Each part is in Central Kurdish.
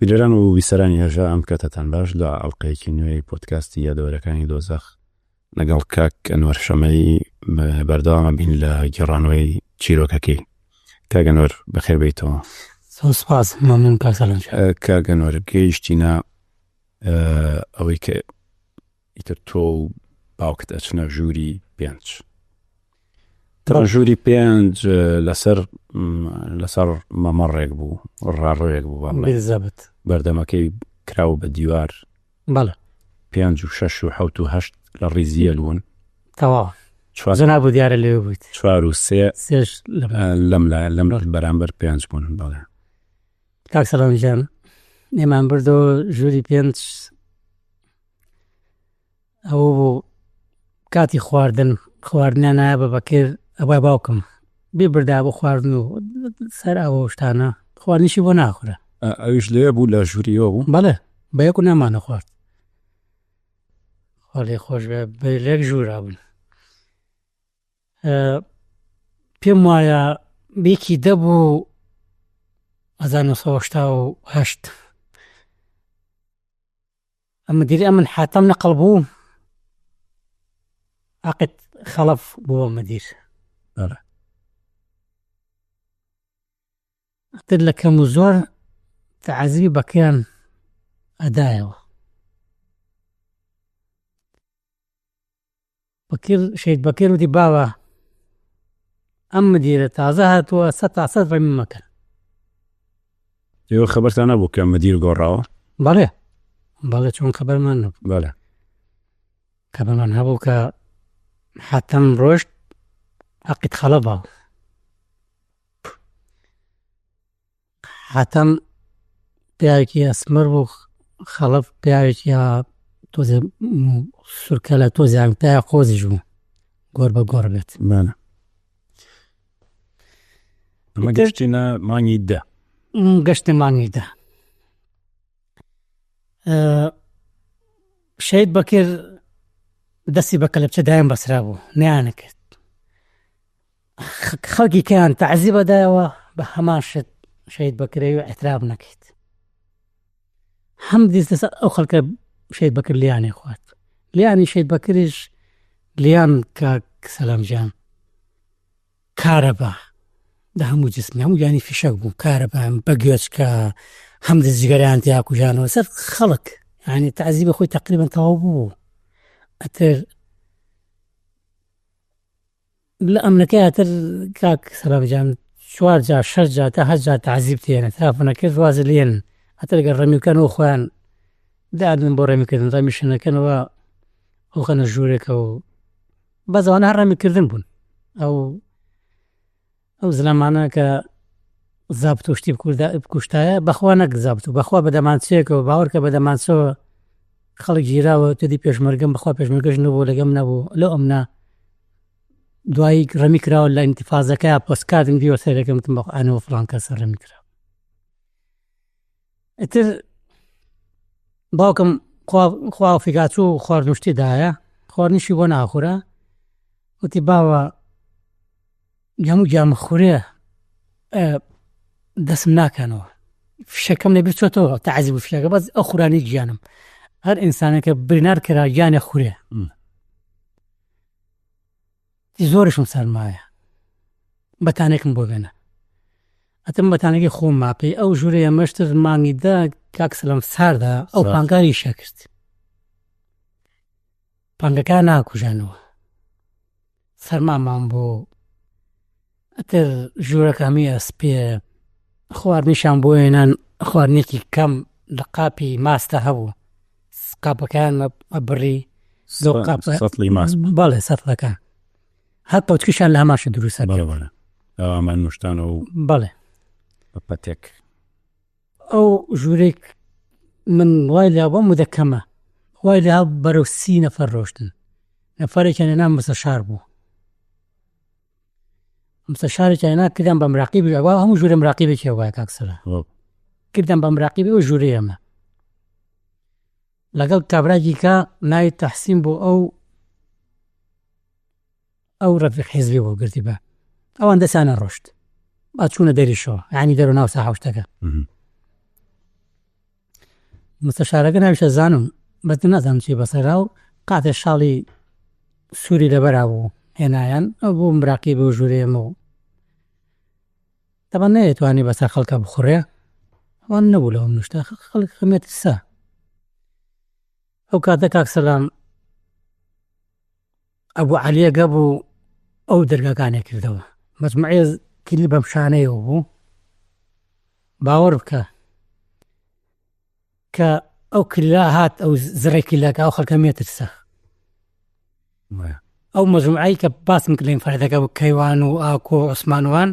بینەران و بیسەرانی هێژا ئەم کاتەتان باش لە ئەڵلقەیەکی نوێی پۆدکاستی یادەوەرەکانی دۆزەخ لەگەڵ کاک ئەنوەر شەمەی بەردەوامە بین لە گێڕانەوەی چیرۆکەکەی. کاک ئەنوەر بەخێر بێیتەوە. زۆر سپاس مەمنون کاک سەلام گیان. کاک ئەنوەر گەیشتینە ئەوەی کە ئیتر تۆ و باوکت ئەچنە ژووری پێنج. تەبعەن ژووری پێنج لەسەر لەسەر مەمەڕێک بوو ڕاڕۆیەک بوو با بڵێین. بالضبط. بەردەمەکەی کراو بە دیوار. بەڵێ. پێنج و شەش و حەوت و هەشت لە ڕیزی یەک بوون. تەواو. جەناب و دیارە لەوێ بوویت. چوار و سێ سێش لەم لەم لایە لەم بەرامبەر پێنج بوون بەڵێ. کاک سەلام گیان ئێمان بردەوە ژووری پێنج ئەوە بوو کاتی خواردن خواردنیان نایە بە بەکر ئەوای باوکم بێ بردا بۆ خواردن و سەر ئەوە شتانە خواردنیشی بۆ ناخورا. ئەویش لەوێ بوو لە ژووریەوە بوو؟ بەڵێ بە یەک و نانمان ئەخوارد. خوا لێ خۆش بێ بە لەک ژوورا بوون. پێم وایە یەکی دەبوو 1970 ئەمە دیری ئەمن حاتەم نەقڵ بوو عقد خەڵەف بووە مدیر. بەڵێ. ئیتر لە کەم و زۆر تەعزیبی بەکەیان ئەدایەوە. بەکر شەهید بەکر وتی باوە ئەم مدیرە تازە هاتووە سە تا سەد ڕێم مەکەن. ئێوە خەبەرتان نەبوو کە مدیر گۆڕاوە؟ بەڵێ بەڵێ چۆن خەبەرمان نەبوو. بەڵێ. خەبەرمان هەبوو کە حاتەم ڕۆشت عەقید خەڵەف بوو. حاتەم پیاوێکی ئەسمەر بوو خەڵەف پیاوێکی تۆزێ سوورکە لە تۆزیان پیاوی قۆزیش بوو گۆر بە گۆڕ بێت. بەڵێ. ئەمە گەشتینە مانگی دە. گەشتە مانگی دە. شەهید بەکر دەستی بە کەلەپچە دایم بەسرا بوو نەیانەکرد. خەڵکی کەیان تەعزیب ئەدایەوە بە هەمان شت شەهید بەکرەوی و ئیعتراف نەکەیت. هەم دیس لەسەر ئەو خەڵکە شەهید بەکر لیانێ خوارد. لیانی شەهید بەکریش لیان کاک سەلام گیان کارەبا لە هەموو جسمی هەموو گیانی فیشەک بوو کارەبا بە گوێچکە هەم دەست جگەریان تیا کوژانەوە سەر خەڵک یعنی تەعزیبی خۆی تقریبا تەواو بوو ئەتر لە ئەمنەکەیا تر کاک سەلام گیان چوار جار شەش جار تا هەشت جار تەعزیب تێنە ترافنە کرد واز لێن ئەتر گەر ڕەمی بکەنەوە خۆیان دادن بۆ ڕەمی کردن ڕەمیشن ئەکەنەوە ئەوخەنە ژوورێکە و بەس ئەوانە هەر ڕەمی کردن بوون ئەو ئەو زلامانە کە زابت و شتی بکوردا بکوشتایە بەخوا نەک زابت و بەخوا بە دەمانچەیەکەوە باوەڕکە بە دەمانچەوە خەڵک گیراوە تدی پێشمەرگەم بەخوا پێشمەرگەش نەبوو لەگەم نەبوو لەو ئەمنا دوایی ڕەمی کراوە لە ئینتیفازەکە پۆستکاردم دیوە سەیرەکەم وتم بەخوا ئەنەوە فڵان کەسە ڕەمی کراوە ئیتر باوکم خوا خوا فیگاچوو خواردن شتی دایە خواردنیشی بۆ ناخورا وتی باوە هەموو گیانم خورێ دەسم ناکەنەوە فشەکەم لە بچێتەوە تەعزیب و فشەکە بەس ئەو خورانی گیانم هەر ئینسانێکە برینار کرا گیانە خورێ زۆرشم سەرمایە بەتانێکم بۆ بێنە ئەتم بەتانەکەی خۆم ماپی ئەو ژوورەیە مەشتر مانگی دە کاک سلام ساردا ئەو پانگاری شەکرد پانگەکان ناکوژانەوە سەرمامان بۆ ئەتر ژوورەکە هەمووی ئەسپێ خواردنیشان بۆ هێنان خواردنێکی کەم لە قاپی ماستە هەبوو قاپەکان ئەبڕی لەو قاپە سەتڵی ماست بەڵێ سەتڵەکان هەر پەوتکیشان لە هەمان شت دروستە بەڵێ بەڵێ ئەومان نوشتانەوە و بەڵێ بە پەتێک ئەو ژوورێک من وای لە بۆم مدەکەمە وای لە بەرەو سی نەفەر ڕۆشتن نەفەرێکیان لە نام مستەشار بوو مستەشارێکیان نا کردیان بە مراقیبی ئەوە هەموو ژوورە مراقیبێکی هەبووایە کاک سەلا کردیان بە مراقیبی ئەو ژوورەی ئێمە لەگەڵ کابراکی کە ناوی تەحسین بۆ ئەو ئەو ڕەفیق حیزبی بۆ گرتی بە ئەوان دەسانە ڕۆشت با چوونە دەریشەوە یعنی دەرو ناو ساحەوشتەکە. مستەشارەکە ناویشە زانم بەس نازانم چی بەسەرا و قاتێ شاڵی سووری لەبەرا بوو هێنایان ئەو بوو مراقی بۆ ژوورێ ئێمە و تەبعەن نەیەتوانی بەسەر خەڵکە بخوڕێ، ئەوان نەبوو لەوە نوشتە خەڵک خەمێ ترسا. ئەو کاتە کاک سەلام ئەبوو عەلیەک هەبوو ئەو دەرگاکانی کردەوە، مەجموعەیە کلیل بەم شانەیەوە بوو. باوەڕ بکە کە ئەو کلیلە هات، ئەو زڕەی کلیلەکە ئەو خەڵکە مێترسا. ئەو مەجموعەی کە باسم کرد لە ئینفرادەکە بوو، کەیوان و ئاکۆ و عوسمان وان،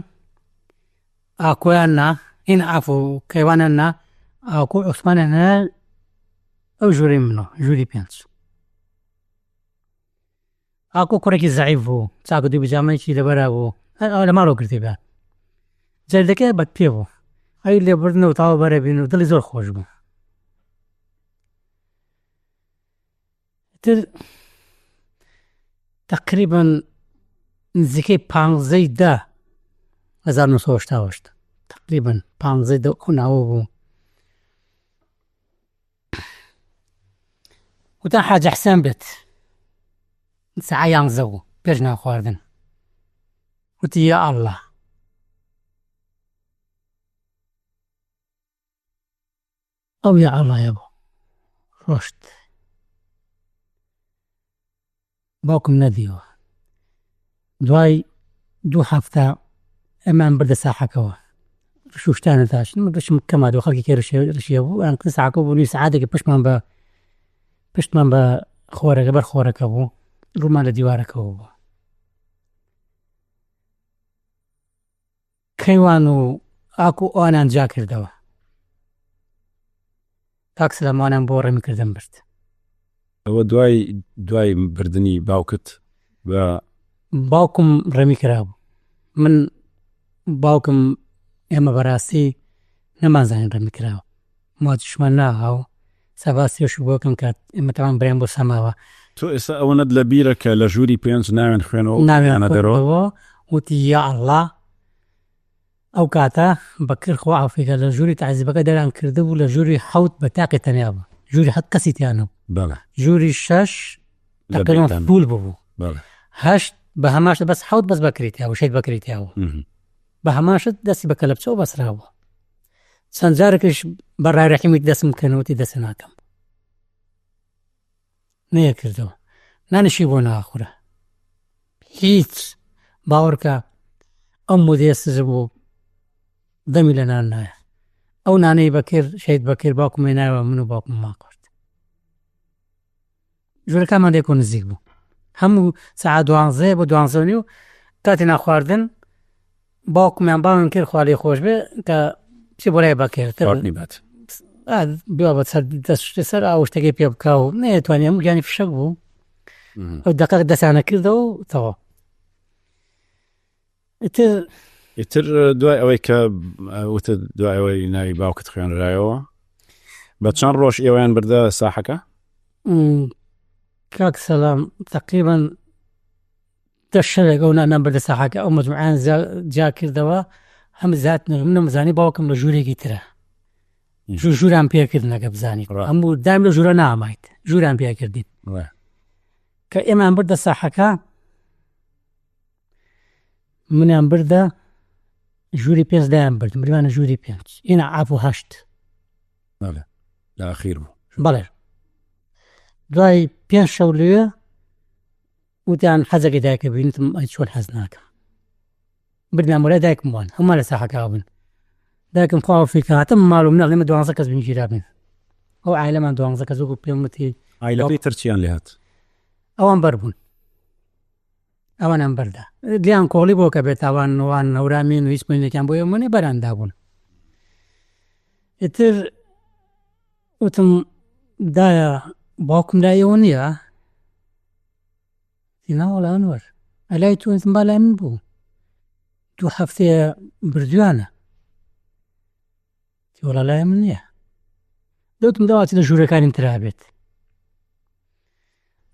ئاکۆیان نا، هین عەفو کەیوانیان نا، ئاکۆ و عوسمانیان نا، ئەو ژوورەی منەوە، ژووری پێنج. ئاکۆ کوڕێکی زەعیف بوو، چاکە دوو بیجامەیەکی لەبەرا بوو، هەر ئەوە لە ماڵەوە گرتی بە. جەردەکەی بە پێ بوو. ئەوی لێبوردن و تاوە بەرە بین و دڵی زۆر خۆش بوو. تر تقریبا نزیکەی پانزەی دە 1970 تقریبا پانزەی دە ئەو ناوە بوو. وتان حاجە حسێن بێت سەعە یانزە بوو پێش نان خواردن. وتی یا ئەڵڵا ئەو یا ئەڵڵایە بوو ڕۆشت. باوکم نەدیوە. دوای دوو هەفتە ئەمان بردە ساحەکەوە. شوشتانە داشتن، من ڕشم کەما دوو خەڵکی کێ ڕشیە بوو، ئەیان کردە ساحەکە بوو، نیو سەعاتێکی پشتمان بە پشتمان بە خۆرەکە بەر خۆرەکە بوو، ڕوومان لە دیوارەکەوە بوو. کەیوان و ئاکو ئەوانیان جیا کردەوە. کاک سلێمانیان بۆ ڕێمی کردن برد. ئەوە دوای دوای بردنی باوکت بە باوکم ڕێمی کرابوو. من باوکم ئێمە بەڕاستی نەمانزانی ڕێمی کراوە، ماچشمان ناهاو سەباسیش بۆکەم کات ئێمە تەمان برایان بۆ سەماوە. تۆ ئێستا ئەوەنەت لە بیرە کە لە ژووری پێنج ناوێن خوێنەوە و ناویان نانە دەرەوە؟ خوێندەوە وتی یا ئەڵڵا. ئەو کاتە بەکر خوا عەفوی کات لە ژووری تەعزیبەکە دەران کردبوو، لە ژووری حەوت بە تاقی تەنیا بوو، ژووری حەوت کەسی تیا نەبوو. بەڵێ. ژووری شەش لە تەقریبا بەیتان. فول ببوو. بەڵێ. هەشت بە هەمان شت، بەس حەوت بەس بەکری تیا بوو، شەهید بەکری تیا بوو. بە هەمان شت دەستی بە کەلەپچەوە بەسرابوو. چەند جارێکیش بە ڕای ڕەحیمی دەستم کردن، وتی دەست ناکەم. نەیەکردەوە. نانیشی بۆ ناخورا. هیچ. باوەڕکە ئەو مودەیە سزم بوو دەمی لە نان نایە. ئەو نانەی بەکر، شەهید بەکر باوکم هێنایەوە من و باوکممان خوارد. ژوورەکانمان لێکەوە نزیک بوو. هەموو سەعات دوانزەیە بۆ دوانزە و نیو کاتی نانخواردن باوکمیان بانگم کرد خوا لێی خۆش بێ کە چی بۆ لای بەکر. خواردنی بات. بیا بە سەر دەست شتێ سەر ئاو شتەکەی پێ بکا و نەیەتوانی هەموو گیانی فشەک بوو. ئەو دەقە دەستیانە کردەوە و تەواو. ئیتر ئیتر دوای ئەوەی کە وتت دوای ئەوەی ناوی باوکت خوێنرایەوە بە چەند ڕۆژ ئێوەیان بردە ساحەکە؟ کاک سەلام تقریبا دە شەوێک ئەو نانان بردە ساحەکە، ئەو مەجموعەیان جیا کردەوە، هەم زیاد منم زانی باوکم لە ژوورێکی ترە. ژووران پێکردن ئەگە بزانیت. هەموو دایم لە ژوورە نامایت، ژووران پێکردین. کە ئێمان بردە ساحەکە، منیان بردە ژووری پێنج، لایان بردم، بردمانە ژووری پێنج، ئینا عاف و هەشت. بەڵێ، لە ئاخیر بوو. بەڵێ. دوای پێنج شەو لەوێ وتیان حەزەکەی دایکە بینیتم، ئەی چۆن حەز ناکەم. بردیان بۆ لای دایکم وان، هەمووان لە ساحەکە بوون. دایکم خوا وەفی کە هاتم ماڵ و مناڵ ئێمە 12 کەس بووین گیرا بووین. ئەو عایلەمان 12 کەس وەکو پێم وتی. عایلەکەی تر چیان لێ هات؟ ئەوان بەر بوون. ئەوانیان بەردا. لیان کۆڵی بۆ کە بێتاوان وان هەورامین و هیچ پوینێکیان بۆ ئێمە نیە، بەران دابوون. ئیتر وتم دایە باوکم لای ئێوە نییە؟ ناوەڵا ئەنوەر ئەلای تۆ وتم با لای من بوو. دوو هەفتەیە بردویانە. وەڵا لای من نییە. دەوتم داواتی لە ژوورەکانی ترا بێت.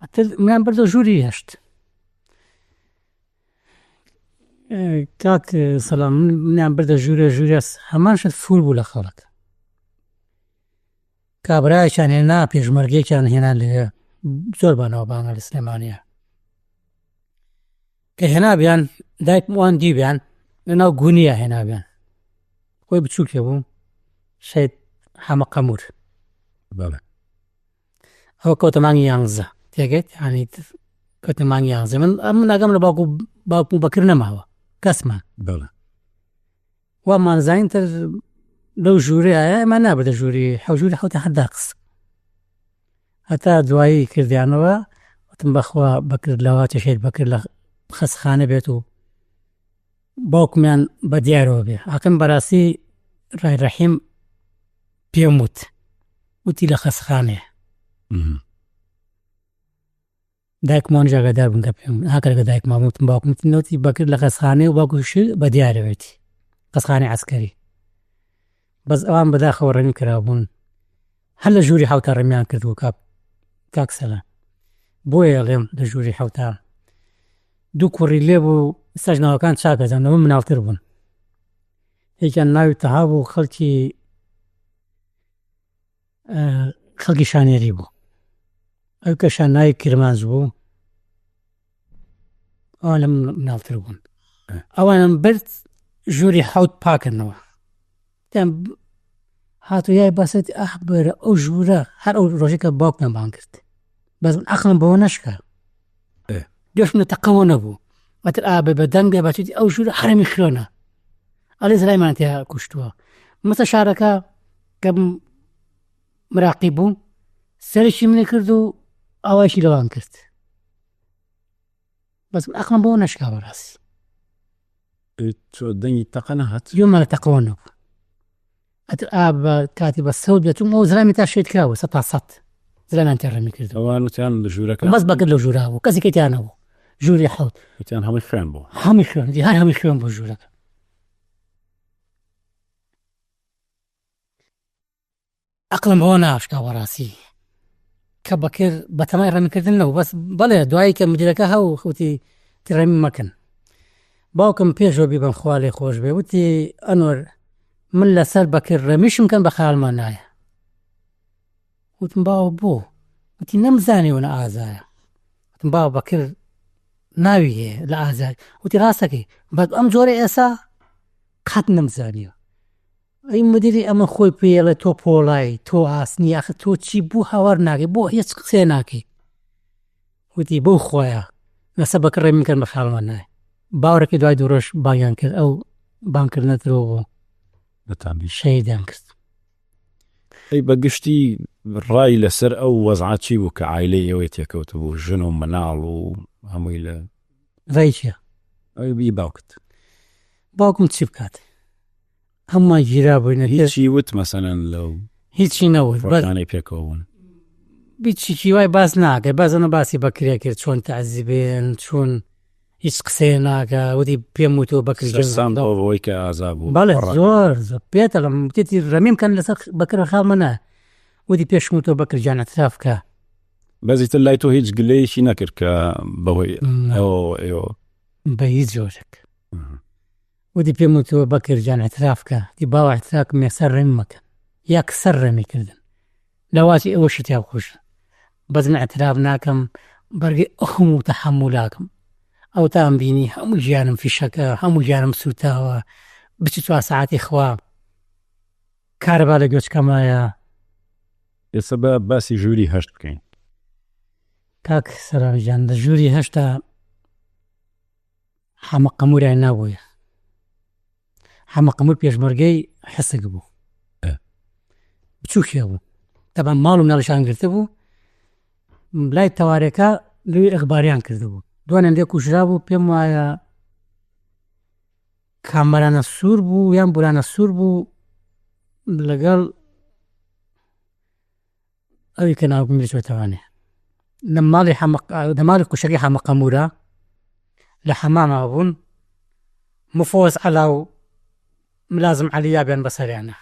ئەتر منیان بردە ژووری هەشت. کاک سەلام منیان بردە ژوورە، ژوورە هەمان شت فول بوو لە خەڵک. کابرایەکیان هێنا، پێشمەرگەیەکیان هێنا لەوێ، زۆر بەناوبانگە لە سلێمانییە. کە هێنابیان دایکم وان دیبیان لەناو گونیە هێنابیان، خۆی بچووکێ بوو، شەید حەمە قەمور. بەڵێ. ئەوە کەوتە مانگی یانزە، تێگەیت؟ یعنی کەوتە مانگی یانزە. من ئەم ناگەم لە باوک و باوکم و بەکر نەماوە کەسمان. بەڵێ. وامان زانین تر لەو ژوورەیە ئێمە نابێتە ژووری حەو، ژووری حەوت هەر داخست. هەتا دوایی کردیانەوە، وتم بەخوا بەکر لەوا چێشێت بەکر لە خەستخانە بێت و باوکمیان بە دیارەوە بێ. حاکم بەڕاستی ڕای ڕەحیم پێم وت، وتی لە خەستخانەیە. دایکم وانیش ئاگادار بوون کە پێم هاکە لەگەڵ دایکم وتم باوکم وتی نەوتی بەکر لە خەستخانەیە و باوکم شیر بە دیارەوێتی خەستخانەی عەسکەری. بەس ئەوان بەداخەوە ڕەمی کرابوون، هەر لە ژووری حەوتا ڕەمیان کردبوو کاک کاک سەلام. بۆیە ئەڵێم لە ژووری حەوتا دوو کوڕی لێ بوو، ئێستاش ناوەکان چاک ئەزانم، لەمە مناڵتر بوون. یەکیان ناوی تەها بوو، خەڵکی خەڵکی شانێری بوو. ئەو کەشان ناوی کرمانج بوو، ئەوان لە مناڵتر بوون. ئەوانم برد ژووری حەوت پاکردنەوە. تیان هاتو یای بەسەت ئەح بەرە ئەو ژوورە هەر ئەو ڕۆژێک کە باوکمان بانگ کرد. بەس من عەقڵم بەوە نەشکا. گوێشم لە تەقەوە نەبوو. وتر ئا بە بەدەنگ بێ بەچێتی ئەو ژوورە حەرەمی خوێنە. ئەڵێ زرایمان تیا کوشتووە. مەسە شارەکە کە مراقی بوو سەرێکی منی کرد و ئاوایشی لەوان کرد. بەس من عەقڵم بەوە نەشکا بەڕاستی. تۆ دەنگی تەقە نەهات؟ گوێمان لە تەقەوە نەبوو. ئەتر ئا بە کاتی بە سەوت بێت چون ئەو زرامی تا شەهید کراوە سەد تا سەد زرامیان تێ ڕەمی کردو. ئەوان وتیان لە ژوورەکە بەس بەکر لەو ژوورا بوو، کەسی کەی تیا نەبوو. ژووری حەوت. وتیان هەمووی خوێن بوو. هەمووی خوێن، هەر هەمووی خوێن بوو ژوورەکە. عەقڵم بەوە ناشکا بەڕاستی کە بەکر بەتەمای ڕەمیکردن نەبوو. بەس بەڵێ دوایی کە مدیرەکە هەو وتی ڕەمی مەکەن. باوکم پێشەوە بیبەم خوا لێ خۆش بێ، وتی ئەنوەر من لەسەر بەکر ڕەمیشم کەن بە خەیاڵمان نایە. وتم باوە بۆ؟ وتی نەمزانیوە لە ئازایە. وتم باوە بەکر ناوی هەیە لە ئازای. وتی ڕاستەکەی بەس ئەم جۆرە ئێسا قەت نەمزانیوە. ئەی مدیری ئەمە خۆی پێڵێ تۆ پۆڵای تۆ ئاسنی، ئاخر تۆ چی بوو هاوار ناکەی، بۆ هیچ قسەیە ناکەی. وتی بۆ خۆیە لەسەر بەکر ڕێ من کەن بە خاڵمان نایە. باوەڕەکەی دوای دوو ڕۆژ بانگیان کرد، ئەو بانگکردنە درۆ بوو. بەتامی. شەهیدیان کرد. ئەی بەگشتی ڕای لەسەر ئەو وەزعە چی بوو کە عایلەی ئێوەی تێکەوت بوو، ژن و مناڵ و هەمووی لە ڕای چییە؟ ئەوی بی باوکت. باوکم چی بکات؟ هەموومان گیرا بووینە. هیچی وت مەسەلەن لەو هیچی نەوت. بەس ڕۆژانەی پێکەوە بوون. هیچی وای باس ناکرد، بەس ئەمە باسی بەکرێ کرد چۆن تەعزیبێن، چۆن هیچ قسەیە ناکە. وتی پێم وتووە بەکر گیان. سەرسام بووە بەوەی کە ئازا بوو. بەڵێ، ڕا. زۆر زۆر. پێتەڵم وتێتی ڕەمیم کەن لەسەر بەکر خاڵمە نا. وتی پێشم وتووە بەکر گیان اعتراف کە. بەس ئیتر لای تۆ هیچ گلەیەکی نەکرد کە بەهۆی ئەوەوە ئێوە؟ بە هیچ جۆرێک. وتی پێم وتووە بەکر گیان اعتراف کە. وتی باوە اعتراف کەم یەکسەر ڕێم مەکەن. یەکسەر ڕێمی کردن. لەواسی ئەوەشی تیا بکوژن. بەس من اعتراف ناکەم، بەرگەی ئەو هەموو تەحەمولاکەم. ئەو تام بینی هەموو گیانم فیشەکە، هەموو گیانم سوتاوە. 24 سەعاتی خوا کارەبا لە گوێچکەمایە. ئێستا بە باسی ژووری هەشت بکەین. کاک سەلام گیان، لە ژووری هەشتا حەمە قەموریان نابوویە. حەمە قەمور پێشمەرگەی حسک بوو. بچووکێ بوو. تەبعەن ماڵ و مناڵیشان گرتە بوو. لای تەوارەکە لەوێ ئەخباریان کردبوو. دوانیان لێ کوژرا بوو، پێم وایە کامەرانە سوور بوو یان بورانە سوور بوو لەگەڵ ئەوی کە ناوکم بچێتەوانێ. لە ماڵی حەمە، لە ماڵی کوشەکەی حەمە قەمورە لە حەماما بوون، مفۆز عەلا و ملازم عەلی یابیان بەسەریانە.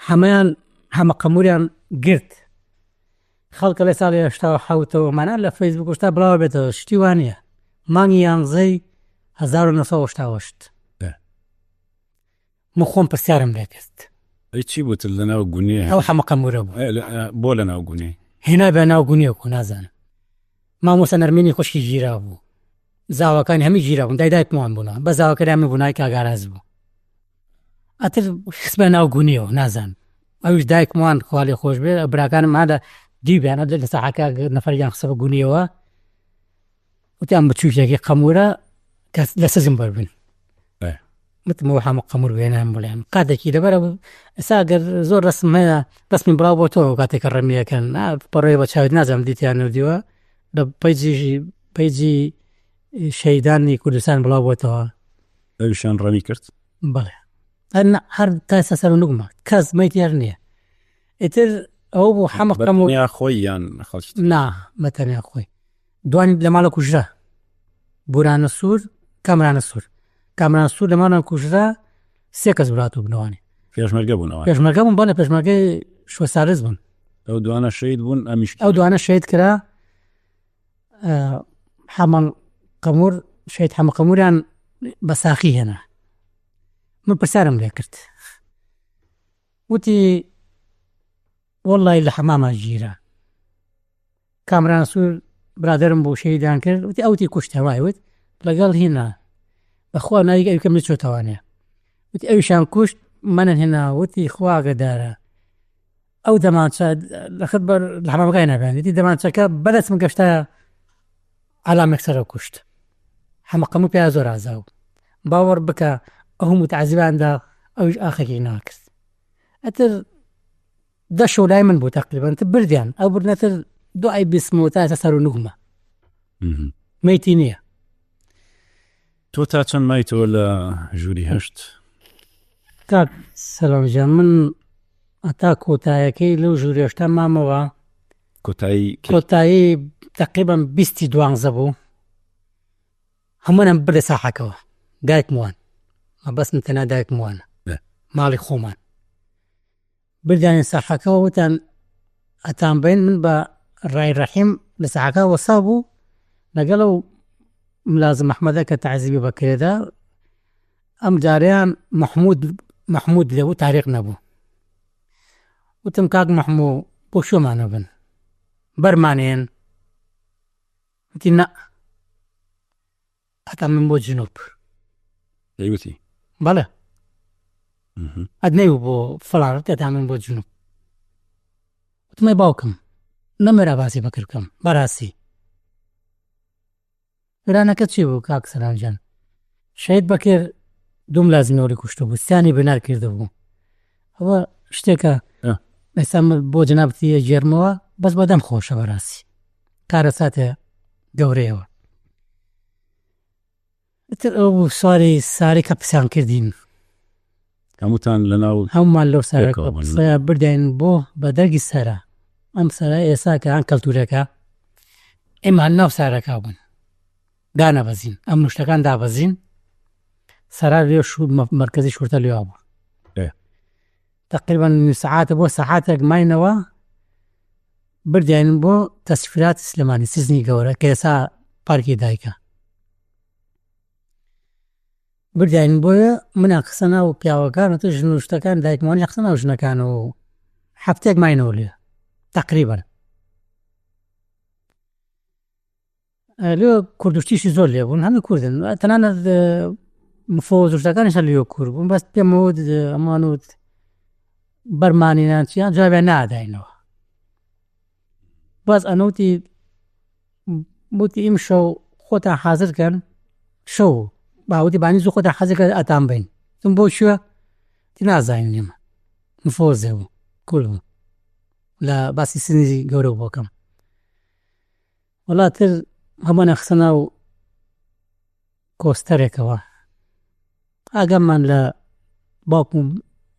هەمەیان حەمە قەموریان گرت. خەڵکە لە ساڵی هەشتا و حەوتەوە مانا لە فەیسبوک شتا بڵاوە بێتەوە، شتی وانە. مانگی یانزەی هەزار و نۆسەد و هەشتا و هەشت. من خۆم پرسیارم لێ کرد. ئەی چی بووتر لە ناو گونێ؟ ئەو حەمە قەمورە بوو. بۆ لە ناو گونێ؟ هێنا بە ناو گونێ کو نازانم. مامۆستا نەرمینی خوشکی گیرا بوو. زاواکانی هەمی گیرا بوون، دای دایکمان بوون. بە زاواکەریان من بوو، ناوی کاک ئاراس بوو. ئەتر خستمە ناو گونیەوە نازانم. ئەویش دایکمان خوا لێ خۆش بێ، براکانم هەر لە دیویان لە ساحەکە نەفەریان خستە بە گونیەوە. وتیان بچووکێکی قەمورە کەس لە سزم بەربن. وتم ئەوە هەموو قەمور بێنام بڵێم قاتێکی لەبەرە ئێستا ئەگەر زۆر ڕسم هەیە ڕسمی بڵاو بۆ تۆ کاتێک کە ڕەمیەکەن پەڕێ بە چاوت نازانم دیتیان نەدیوە لە پەیجی پەیجی شەیدانی کوردستان بڵاو بۆتەوە. ئەویشان ڕەمی کرد؟ بەڵێ هەر تا ئێستا سەر و نوگمە کەس مەیتی هەر نییە. ئیتر ئەوە بوو حەمە قەمور. بەتەنیا خۆی یان خەڵکی؟ نا بەتەنیا خۆی. دوانی لە ماڵە کوژرا. بورانە سوور، کامرانە سوور. کامران سوور لە ماڵان کوژرا، سێ کەس براتوو بنەوانی. پێشمەرگە بوون ئەوان؟ پێشمەرگە بوون بەڵێ پێشمەرگەی شوەسارز بوون. ئەو دوانە شەهید بوون ئەمیش ئەو دوانە شەهید کرا. حەمە قەمور شەهید حەمە قەموریان بە ساخی هێنا. من پرسیارم لێ کرد. وتی وەڵڵاهی لە حەماما گیرا. کامران سوور برادەرم بوو شەهیدیان کرد وتی ئەوتی کوشت هەوای وت لەگەڵ هینا بەخوا ناوی ئەوی کەم نەچۆتەوانێ وتی ئەویشان کوشت منن هێنا وتی خوا ئاگەدارە ئەو دەمانچە لەخت بەر لە حەمامەکەی نابیان وتی دەمانچەکە بەدەستم گەشتە عەلامێک سەرە کوشت حەمە قەموو پیا زۆر ئازا بوو باوەڕ بکە ئەو متعزیباندا ئەویش ئاخێکی ناکرد ئەتر دە شەو لای من بوو تەقریبەن تر بردیان ئەو بردنەتر دوای بیسم و تا ئێستا سەر و نوگمە مەیتی نییە. تۆ تا چەند مایتەوە لە ژووری هەشت؟ کاک سەلام گیان من هەتا کۆتایەکەی لەو ژووری هەشتا مامەوە. کۆتایی کەی؟ کۆتایی تەقریبەن بیستی دوانزە بوو. هەمووانم بردە ساحەکەوە دایکم وان مەبەستم تەنها دایکم وانە ماڵی خۆمان. بردیانە ساحەکەوە وتیان ئەتان بەین من بە ڕای ڕەحیم لە ساحەکە وەسا بوو لەگەڵ ئەو ملازم ئەحمەدە کە تەعزیبی بەکرێدا ئەم جارەیان محمود محمود لێ بوو تاریق نەبوو وتم کاک محموو بۆ کوێمانە بن بەرمانێن وتی نا هەتا من بۆ جنوب. دەیوتی؟ بەڵێ. ئەت نەیوو بۆ فڵان وتی هەتا من بۆ جنوب. وتم ئەی باوکم نەموێرا باسی بەکر بکەم بەڕاستی. وێرانەکە چی بوو کاک سەلام گیان؟ شەهید بەکر دوو ملازمی ئەولی کوشتبوو سیانی بنار کردبوو. ئەوە شتێکە ئێستا من بۆ جەنابتی ئەگێڕمەوە بەس بەدەم خۆشە بەڕاستی. کارەساتێ گەورەیەوە. ئیتر ئەو بوو سواری ساری کە پسیان کردین. هەمووتان لەناو هەموومان لەو سارە پسەیە بردین بۆ بە دەرگی سەرا. ئەم سەرا ئێستا کە هەن کەلتورەکە ئێمە هەر ناو سارەکە بوون. دانەبەزین ئەم نوشتەکان دابەزین سەرا لێ شو مەرکەزی شورتە لێوا بوو. تقریبا سەعاتە بۆ سەعاتێک ماینەوە بردیان بۆ تەسفیرات سلێمانی سزنی گەورە کە ئێستا پارکی دایکە. بردیان بۆیە منیان خستە ناو پیاوەکان و ژن و شتەکان دایکمانی خستە ناو ژنەکان و هەفتەیەک ماینەوە لێ تقریبا. لێ کوردشتیشی زۆر لێ بوون هەموو کوردن تەنانەت مفەوەز و شتەکانیش هەر لێ کورد بوون بەس پێم وت ئەمان وت بەرمانینان چیان جوابیان ناداینەوە. بەس ئەنوتی وتی ئیمشەو خۆتان حازر کەن شەو باوتی بانی زوو خۆتان حازر کەن ئەتان بین. وتم بۆ کوێ؟ وتی نازانین ئێمە مفەوەزێ بوو کورد بوو لە باسی سنی گەورە بۆکەم. وەڵاتر هەمووانیان خستە ناو کۆستەرێکەوە ئاگامان لە باوکم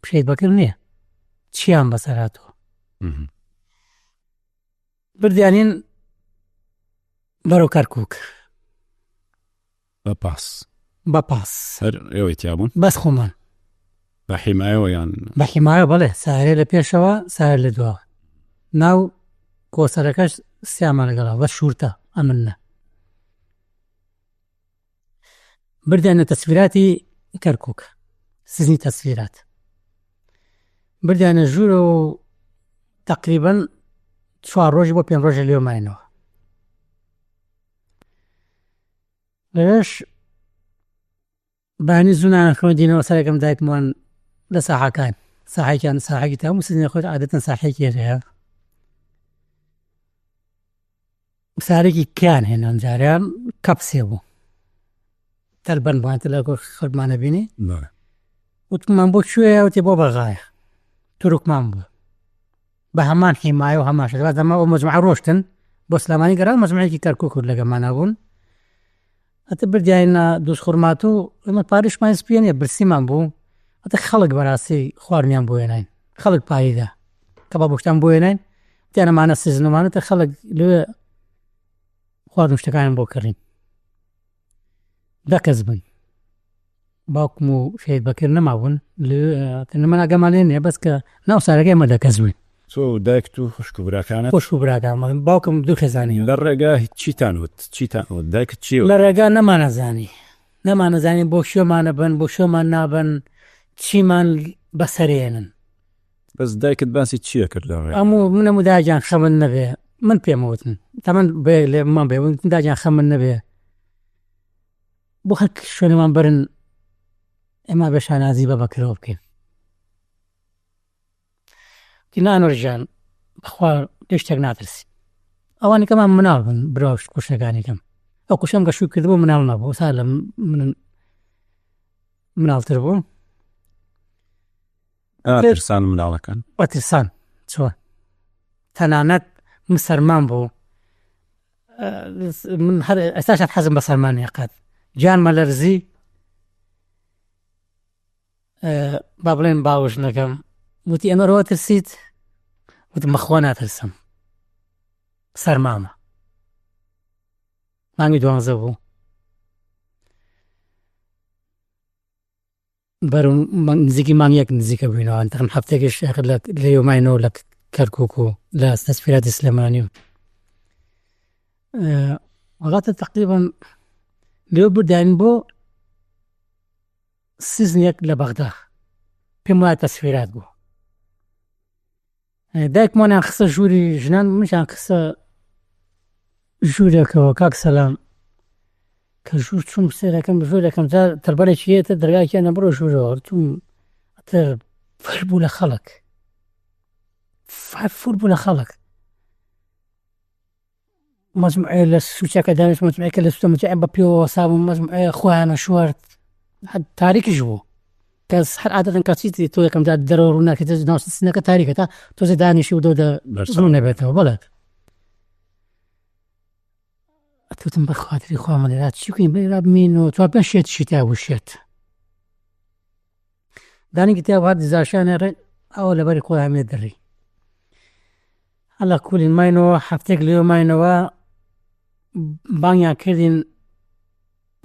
شەهید بەکر نییە چیان بەسەر هاتووە. بردیانین بەرەو کەرکووک. بە پاس. بە پاس. هەر ئێوەی تیا بوون؟ بەس خۆمان. بە حیمایەوە یان؟ بە حیمایە بەڵێ، سارێ لە پێشەوە، سارێ لە دواوە. ناو کۆسەرەکەش سیامان لەگەڵا بەس شورتە ئەمن نا. بردیانە تەسفیراتی کەرکووک، سزنی تەسفیرات. بردیانە ژوورەوە و تەقریبەن چوار ڕۆژی بۆ پێنج ڕۆژە لێ ماینەوە. لەوێش بەیانی زوو نانە خوێندینەوە سەرەکەم دایکمان لە ساحەکان ساحێکیان ساحێکی تا هەموو سنێ خۆی عادەتەن ساحێکی هەیە. سارێکی کیان هێنا ئەم جارەیان کەپسێ بوو. تەلبەن بووان لە خەڵکمانە بینی. وتمان بۆ کوێیە؟ وتی بۆ بەغایە. تورکمان بوو. بە هەمان حیمایە و هەمان شت. بەس ئەمە ئەو مەجموعە ڕۆشتن بۆ سلێمانی گەڕان مەجموعەیەکی کەرکووک و لەگەڵمانە بوون. ئەتە بردیانە دووزخورماتوو، ئێمە پارەشمان سپیە نییە، برسیمان بوو. ئەتە خەڵک بەڕاستی خواردنیان بۆ هێناین. خەڵک پاریدا. کەباب شتان بۆ هێناین. وتیان ئەمانە سزنەمانە تە خەڵک لەوێ خواردن شتەکانیان بۆ کڕین. دە کەس بووین. باوکم و شەهید بەکر نەمابوون. لەوێ من ئاگامان لێ نییە، بەس کە ناو سارەکەی ئێمە دە کەس بووین. تۆ و دایکت و خوشک و براکانت؟ خوشک و براکانم. باوکم دوو خێزانی. لە ڕێگا چیتان وت؟ چیتان وت؟ دایکت چی وت؟ لە ڕێگا نەمانەزانی. نەمانەزانی بۆ کوێمانە بن، بۆ کوێمان نابن، چیمان بەسەرێنن. بەس دایکت باسی چییە کرد لە ڕێگا؟ ئەموو منم و داگیان خەمن نەبێ. من پێم وتن. تەمەن بێ لێ من بێ. وتم داگیان خەمن نەبێ. بۆ هەر شوێنەمان بەرن ئێمە بە شانازی بە بەکرەوە بکەین. تینانۆر گیان بەخوا لێ شتێک ناترسی. ئەوانی کەمان مناڵ بن، برا کوشەکانی کەم. ئەو کوشەم کە شوو کردبوو مناڵ نەبوو، سا لە من مناڵتر بوو. ئاترسان مناڵەکان؟ ئەترسان چۆن؟ تەنانەت من سەرمان بوو. من هەر ئێستاش حەزم بە سەرمان نییە قەت. گیانمە لەرزی، با بڵێن باوەش نەکەم. وتی ئەمە ڕەوە ترسیت؟ وتم بەخوا ناترسم. سەرمامە. مانگی 12 بوو. بەرەو نزیکی مانگ یەک نزیکە بووینەوە. تەقریباً هەفتەیەکیش ئاخر لە ماینەوە لە کەرکووک و لە تەسفیراتی سلێمانی و. وڵاتە تەقریباً لێو برداین بۆ سیزنێک لە بەغدا. پێم وایە تەسفیرات بوو. دایکمانیان خستە ژووری ژنان، منیشیان خستە ژوورێکەوە کاک سەلام. کە ژوور چووم سەیرەکەم ژوورێکم جار تەربەرێکی هەیە، دەرگایەکیان بڕۆ ژوورەوە. چووم تر فر بوو لە خەڵک. فر بوو لە خەڵک. مەجموعەیە لە سوچەکە دانیشت، مەجموعەیەکە لە سوچە، مەجموعەیە بە پێوە وەسابوو، مەجموعەیە خۆیانە شوارد. هەر تاریکیش بوو. کەس هەر عادەتەن کە چیت تۆ یەکەم جار دەرەوە ڕوو ناکەیت، ناو سنەکە تاریکە تا تۆزێ دانیشی و دەو دە بەرچاو. ڕوو نەبێتەوە. بەڵێ. ئەتوتم بە خاتری خوا من لێرە چی بکەین؟ بێ ڕا بمێنەوە. چوار پێنج شێت شی تیا بوو، شێت. دانێکی تیا بوو، هەر دیزاشیانە ڕێ، ئەوە لەبەری خۆیان مێ دەڕی. هەلا کولین ماینەوە، هەفتەیەک لێوە ماینەوە، بانگیان کردین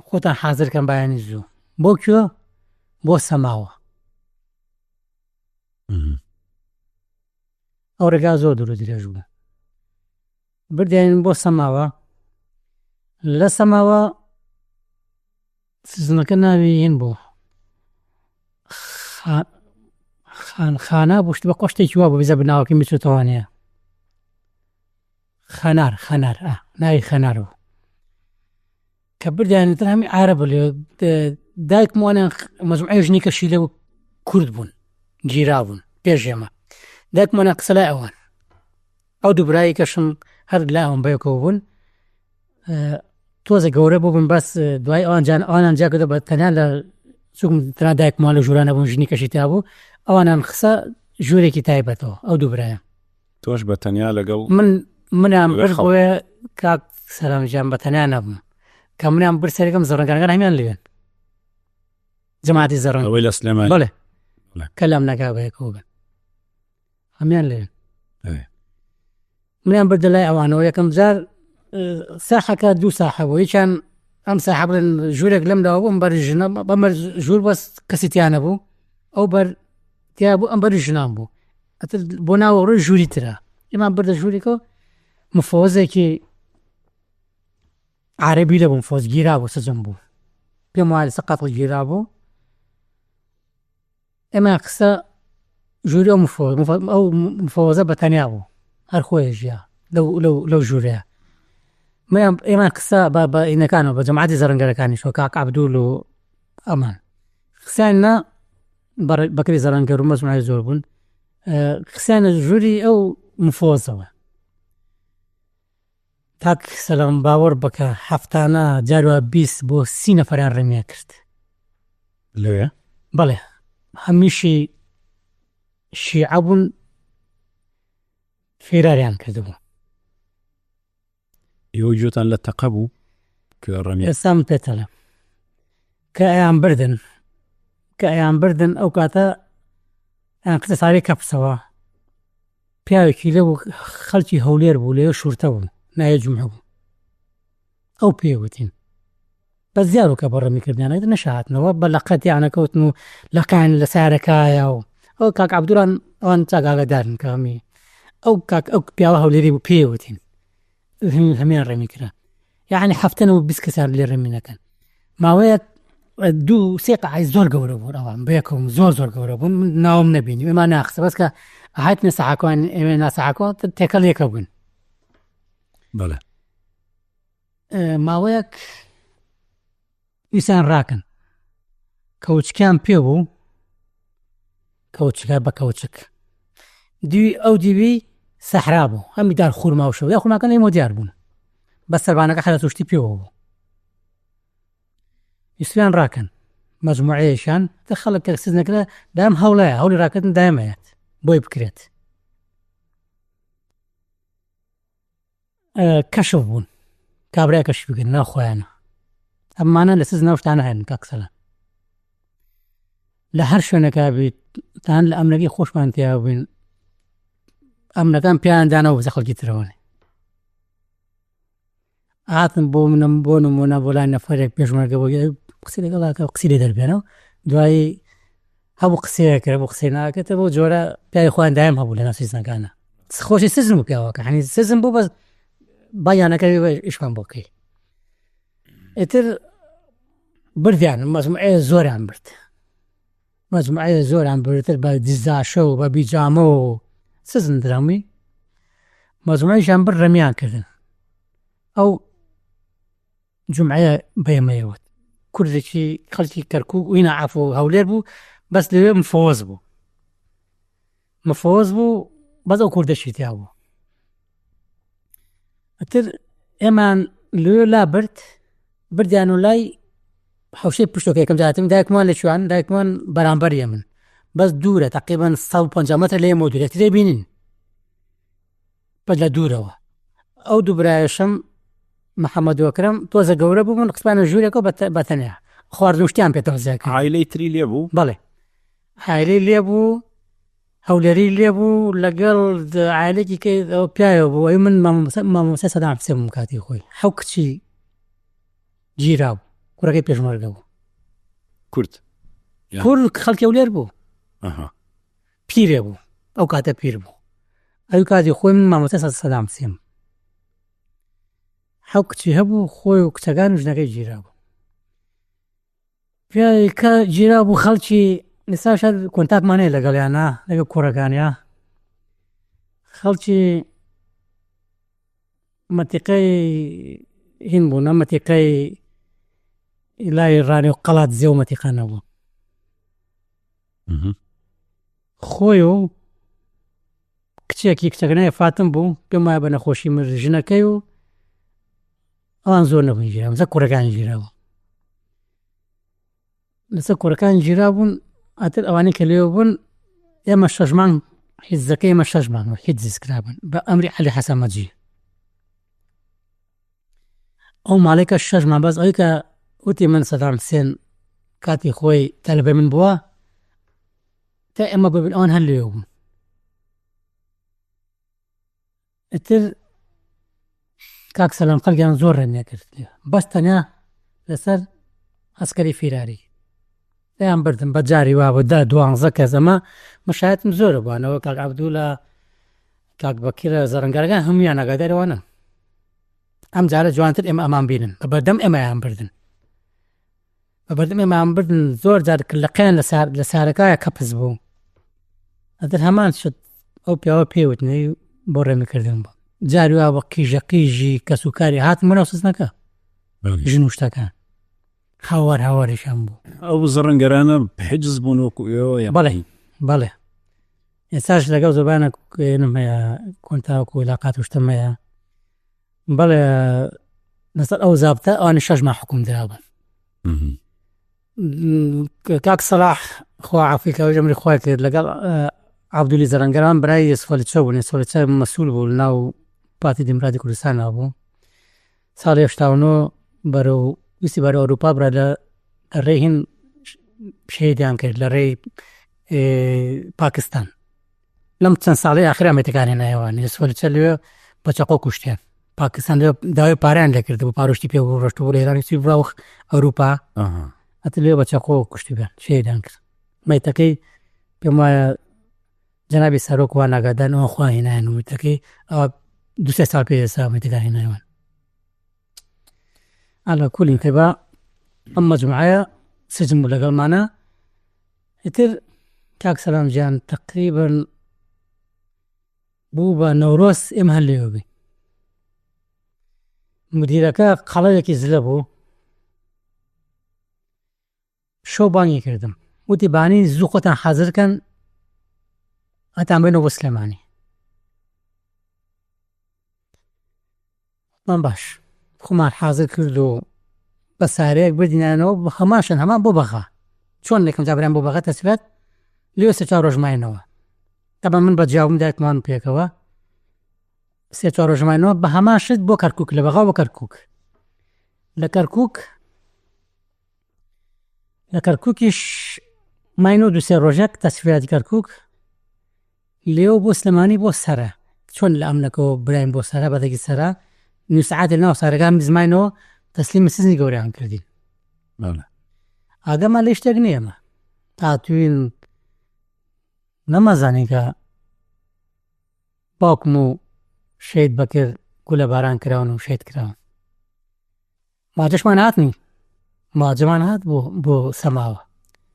خۆتان حاضر کەن بەیانی زوو. بۆ کوێ؟ بۆ سەماوە. ئەو ڕێگا زۆر دوور و درێژ بوو. بردیان بۆ سەماوە. لە سەماوە سزنەکە ناوی هین بوو. خانا بوو، شت بە قۆشتێکی وا بوو، بزە بناوەکەی میچێتەوانەیە. خەنار، خەنار، ناوی خەنار بوو. کە بردیان تر هەمی عارەب لێ، دایکم وانیان مەجموعەی ژنی کەشی لەو کورد بوون، گیرا بوون پێش ئێمە. دایکم وانیان قسە لای ئەوان. ئەو دوو برایی کەشم هەر لای ئەوان بەیەکەوە بوون. تۆزە گەورە بوو بوون، بەس دوای ئەوان جان، ئەوانیان جا کردە بە تەنیا لە چونکم تەنیا دایکم وان لە ژوورانە بوون، ژنی کەشی تیا بوو. ئەوانیان خسە ژوورێکی تایبەتەوە، ئەو دوو برایە. تۆش بە تەنیا لەگەڵ منیان لەگەڵ برد خەڵک. بۆیە کاک سەلام گیان بە تەنیا نەبووم. کە منیان برد سەرەکەم زەڕەنگەکان هەمیان لێن. جەماعەتی زەڕەنگ. ئەوەی لە سلێمانی. بەڵێ. بەڵێ. کە لام نەکا بەیەکەوە بن. هەمیان لێن. ئێ. منیان بردە لای ئەوانەوە. یەکەم جار، ساحەکە دوو ساحە بوو. یەکیان ئەم ساحە بڵێن ژوورێک لەم داوە بوو، ئەم بەر ژنە، بەم بەر ژوور بەس کەسی تیا نەبوو. ئەو بەر تیا بوو، ئەم بەر ژنان بوو. ئەتر بۆ ناوە ڕۆی ژووری ترە. ئێمان بردە ژوورێکەوە، مفەوەزێکی عەرەبی لە بوو، مفەوەز گیرا بوو، سەجەم بوو. پێم وایە لەسەر قەتڵ گیرا بوو. ئێمە قسە ژووری ئەو ئەو مفەوەزە بە تەنیا بوو هەر خۆی ژیا لەو لەو لەو ژوورەیە. میان ئێمان قسە بە بە ئینەکانەوە بە جەماعەتی زەڕەنگەرەکانیشەوە کاک عەبدول و ئەمان قسەیان نا بەکری زەڕەنگەر و مەجموعەی زۆر بوون. قسەیان ژووری ئەو مفەوەزەوە. کاک سەلام باوەڕ بکە هەفتانە جار وا 20 بۆ 30 نەفەریان ڕێمیان کرد. لەوێ؟ بەڵێ هەمیشی شیعە بوون فێراریان کردبوو. ئێوە گوێتان لە تەقە بوو کە ڕەمیان؟ ئێستا من پێت ئەڵێم کە ئەیان بردن کە ئەیان بردن ئەو کاتە ئەیان کردە سارەی کەپسەوە. پیاوێکی لێ بوو خەڵکی هەولێر بوو لەوێ شورتە بوو ناوی جومعە بوو. ئەو پێی وتین بەس دیار بوو کە بۆ ڕەمی کردیان ئەگەر نەشهاتنەوە بە لەقەتیانە کەوتن و لەقیان لە سارەکایە و ئەو کاک عەبدوڵان ئەوان چاک ئاگادارن کە هەمی ئەو کاک ئەو پیاوە هەولێری بوو پێی وتین هەمیان ڕێمی کرا. یعنی هەفتەن و 20 کەسیان لێ ڕێمی نەکەن. ماوەیەک دوو سێ قەعای زۆر گەورە بوون ئەوان بەیەکەوە زۆر زۆر گەورە بوون من ناوم نەبینی ئێمە ناخسە بەس کە هاتنە سەحاکوان ئێمە ناسەحاکوان تێکەڵ یەکە بوون. بەڵێ. ماوەیەک ویستیان ڕاکەن کەوچکیان پێ بوو کەوچکە بە کەوچک دیوی ئەو دیوی سەحرا بوو هەمی دار خورما و شەو یا خورماکان ئێمە دیار بوون بە سەربانەکە حەرە توشتی پێوە بوو. ویستیان ڕاکەن مەجموعەیەکیان کە خەڵک کە سز نەکرا دام هەوڵەیە هەوڵی ڕاکردن دایمەیەت بۆی بکرێت. کەشف بوون کابرای کەشف بکردن ناو خۆیانە ئەمانە لە سز ناو شتانە هەن کاک سەلام لە هەر شوێنەکە بیت تان لە ئەمنەکەی خۆشمان تیا بووین ئەمنەکان پێیان دانەوە بەسەر خەڵکی ترەوە. هاتن بۆ منم بۆ نمونە بۆ لای نەفەرێک پێشمەرگە بۆ قسەی لەگەڵ ئەکا و قسەی لێ دەربێنەوە دوایی هەبوو قسەیە کرد بۆ قسەی ناکردە بۆ جۆرە پیاوی خۆیان دایم هەبوو لە ناو سیزنەکانە خۆشی سزن بوو پیاوەکە هەنی سزن بوو بەس بایانەکە ئیشمان بۆ بکەی ئیتر بردیان مەجموعەیە زۆریان برد مەجموعەیە زۆریان بردتر بە دزداشە و بە بیجامە و سزن درامی مەجموعەیشیان برد ڕەمیان کردن ئەو جومعەیە بەێمەیەوت کوردێکی خەڵکی کەرکوک وینا عەفو هەولێر بوو بەس لەوێ مفەوەز بوو مفەوەز بوو بەس ئەو کوردەشی تیا بوو ئەتر ئێمان لەوێ لا برد بردیان و لای حوشەی پشتۆکە یەکەم جار هاتم دایکمان لە کوێن دایکمان بەرامبەر ئێمن بەس دوورە تقریبا 150 مەتر لە ئێمەوە دوورە ترێ بینین بەس لە دوورەوە ئەو دوو برایەشم محەممەد وەکرم تۆزە گەورە بوو من قسپانە ژوورێکەوە بە تەنیا خواردن و شتیان پێ تەوزیع کرد. عایلەی تری لێ بوو؟ بەڵێ عایلەی لێ بوو، هەولێری لێ بوو لەگەڵ عایلێکی کە ئەو پیاوە بوو ئەی من مامۆستا سەدام حوسێن بووم کاتی خۆی حەو کچی گیرا بوو کوڕەکەی پێشمەرگە بوو. کورد؟ کورد خەڵکی هەولێر بوو. پیرێ بوو ئەو کاتە پیر بوو ئەو کاتی خۆی من مامۆستا سەدام حوسێن حەو کچی هەبوو خۆی و کچەکان و ژنەکەی گیرا بوو. پیاوی کە گیرا بوو خەڵکی ئێستاش هەر کۆنتاکمان هەیە لەگەڵیانە لەگەڵ کوڕەکانیا خەڵکی مەتیقەی هین بوون ئەم مەتیقەی لای ڕانێ و قەڵات زێ و مەتیقانە بوو. خۆی و کچێکی کچەکە ناوی فاتم بوو پێم وایە بە نەخۆشی مرد ژنەکەی و ئەوان زۆر نەبوون گیرا بوون لەسەر کوڕەکان گیرا بوون لەسەر کوڕەکان گیرا بوون ئەتر ئەوانەی کە لێوە بوون ئێمە شەش مانگ حیزەکەی ئێمە شەش مانگ بوو حیزز کرابوون بە ئەمری عەلی حەسەن مەجی ئەو ماڵێکە شەش مانگ بەس ئەوەی کە وتی من سەدام حسێن کاتی خۆی تەلەبەی من بووە تا ئێمە ببن ئەوان هەر لێوە بوون ئیتر کاک سەلام خەڵکیان زۆر ڕێم نەکرد بەس تەنیا لەسەر ئەسکەری فیراری پێیان بردم بە جاری وا بوو دە دوانزە کەس ئەمە مشایەتم زۆرە بووانەوە کاک عەبدوڵا کاک بەکرە زەڕنگارەکان هەمویان ئاگاداری وانن ئەم جارە جوانتر ئێمە ئەمان بینن بە بەردەم ئێمەیان بردن بە بەردەم ئێمەیان بردن زۆر جار لەقیان لە سارەکایە کەپس بوو. ئەتر هەمان شت ئەو پیاوە پێی وتنی بۆ ڕێمیکردن بوو. جاری وا بە قیژە قیژی کەس و کاری هاتن بۆ ناو سزنەکە. ژن و شتەکان هاوار هاواریشان بوو. ئەو زڕنگەرانە حجز بوون وەکو ئێوە یا؟ بەڵێ بەڵێ ئێستاش لەگەڵ زۆربانە نم هەیە کۆنتاک و علاقات و شتم هەیە. بەڵێ لەسەر ئەو زابتە ئەوانی شەش ماه حکوم درابن. کاک سەلاح خوا عەفوی کە ئەویش ئەمری خوای کرد لەگەڵ عەبدولی زەرەنگەران برای سۆلچە بوون. سۆلچە مەسوول بوو لەناو پارتی دیموکراتی کوردستان بوو. ساڵی 89 بەرەو ویستی بەرەو ئەوروپا برا لە ڕێی هین شەهیدیان کرد لە ڕێی پاکستان. لەم چەند ساڵەی ئاخر ئەمریکان هێنایەوە سۆلچە لەوێ بە چەقۆ کوشتیان. پاکستان لەوێ داوای پارەیان لێکرد بوو، پارۆشتی پێ بوو، ڕۆشت بوو لە ئێران چی بڕا ئەوروپا. ئەتر لەوێ بە چەقۆ کوشتی بیان شەهیدیان کرد. مەیتەکەی پێم وایە جەنابی سەرۆک وان ئاگادان ئەوە خوا هێنایان و مەیتەکەی ئەوە دوو سێ ساڵ پێ ئێستا مەیتەکان هێنایەوە. على كل انتباه ئەم مەجموعەیە سجن بوو لەگەڵمانە. ئیتر کاک سەلام گیان تقریبا بوو بە نەورۆز ئێمە هەر لێوە بین. مدیرەکە قەڵەوێکی زلە بوو. شەو بانگی کردم وتی بانی زوو خۆتان حازر کەن هەتان بێنەوە بۆ سلێمانی. من باش خۆمان حازر کرد و بە سارەیەک بردینانەوە بە هەمان شوێن، هەمان بۆ بەغا. چۆن یەکەم جار برام بۆ بەغا تەسفیات لێ سێ چوار ڕۆژ ماینەوە. تەبعەن من بە جیاوم دایکمان پێکەوە سێ چوار ڕۆژ ماینەوە بە هەمان شت بۆ کەرکووک، لە بەغا بۆ کەرکووک. لە کەرکووک لە کەرکووکیش ماینەوە دوو سێ ڕۆژێک تەسفیاتی کەرکووک. لێو بۆ سلێمانی بۆ سەرە. چۆن لە ئەمنەکەەوە برایم بۆ سەرە بەدەگی سەرە نیو سەعاتێ لەناو سارەکان بزماینەوە تەسلیمی سزنی گەورەیان کردین. ئاگەمان لە شتێک نییە ئێمە هاتوین نەمازانین کە باوکم و شەهید بەکر گولە باران کراون و شەهید کراون. ماجەشمان هاتنی ماجەمان هات بۆ بۆ سەماوە.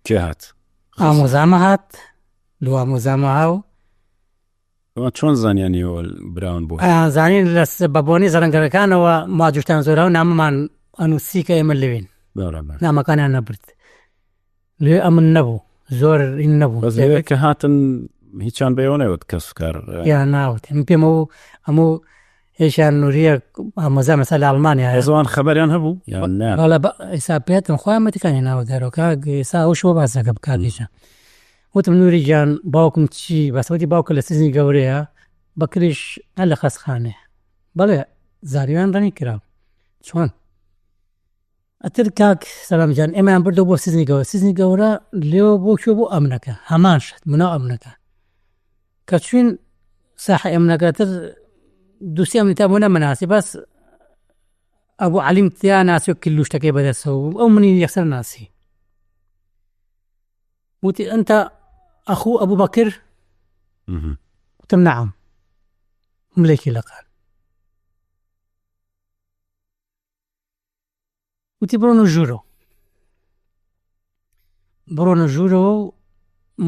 کێ هات؟ ئامۆزامە هات، دوو ئامۆزامە هاو. ئەوان چۆن زانیان ئێوە براون بۆ؟ ئەیان زانین لە بە بۆنەی زەرەنگەرەکانەوە ماجوشتان زۆرا و نامەمان ئەنووسی کە ئێمە لەوێین. بەرامبەر. نامەکانیان نەبرد. لێ ئەمن نەبوو، زۆر این نەبوو. بەس لەوێ کە هاتن هیچیان بە ئێوە نەوت کەس کار. یا ناوت. من پێم ئەو هەموو هێشیان نووریە ئامۆزا مەسەل لە ئەڵمانیا. ئێزوان خەبەریان هەبوو؟ یان نا؟ بەڵێ، ئێستا پێتم خۆیان مەتەکانی ناوە دەرەوە. کاک، ئێستا ئەو شەوە باس دەکەم، کاک ئیشە. وتم نووری گیان باوکم چی؟ بەسەوتی باوکە لە سزنی گەورەیە، بەکریش هەر لە خەستخانەیە. بەڵێ، زاریان ڕەنی کرا. چۆن؟ ئەتر کاک سەلام گیان ئێمەیان بردەوە بۆ سزنی گەورە. سزنی گەورە لێوە بۆ کوێ؟ بۆ ئەمنەکە. هەمان شت، مناو ئەمنەکە. کە چوین ساحە ئەمنەکە تر دوو سێ ئەمنی تا بۆ نەمەناسی، بەس ئەبوو عەلیم تیا ناسی و کلوشتەکەی بەدەستەوە بوو. ئەو منی یەکسەر ناسی. وتی ئەنتە ئەخو ئەبوو بەکر؟ وتم نەعم. ملێکی لەقان. وتی بڕۆنە ژوورەوە. بڕۆنە ژوورەوە و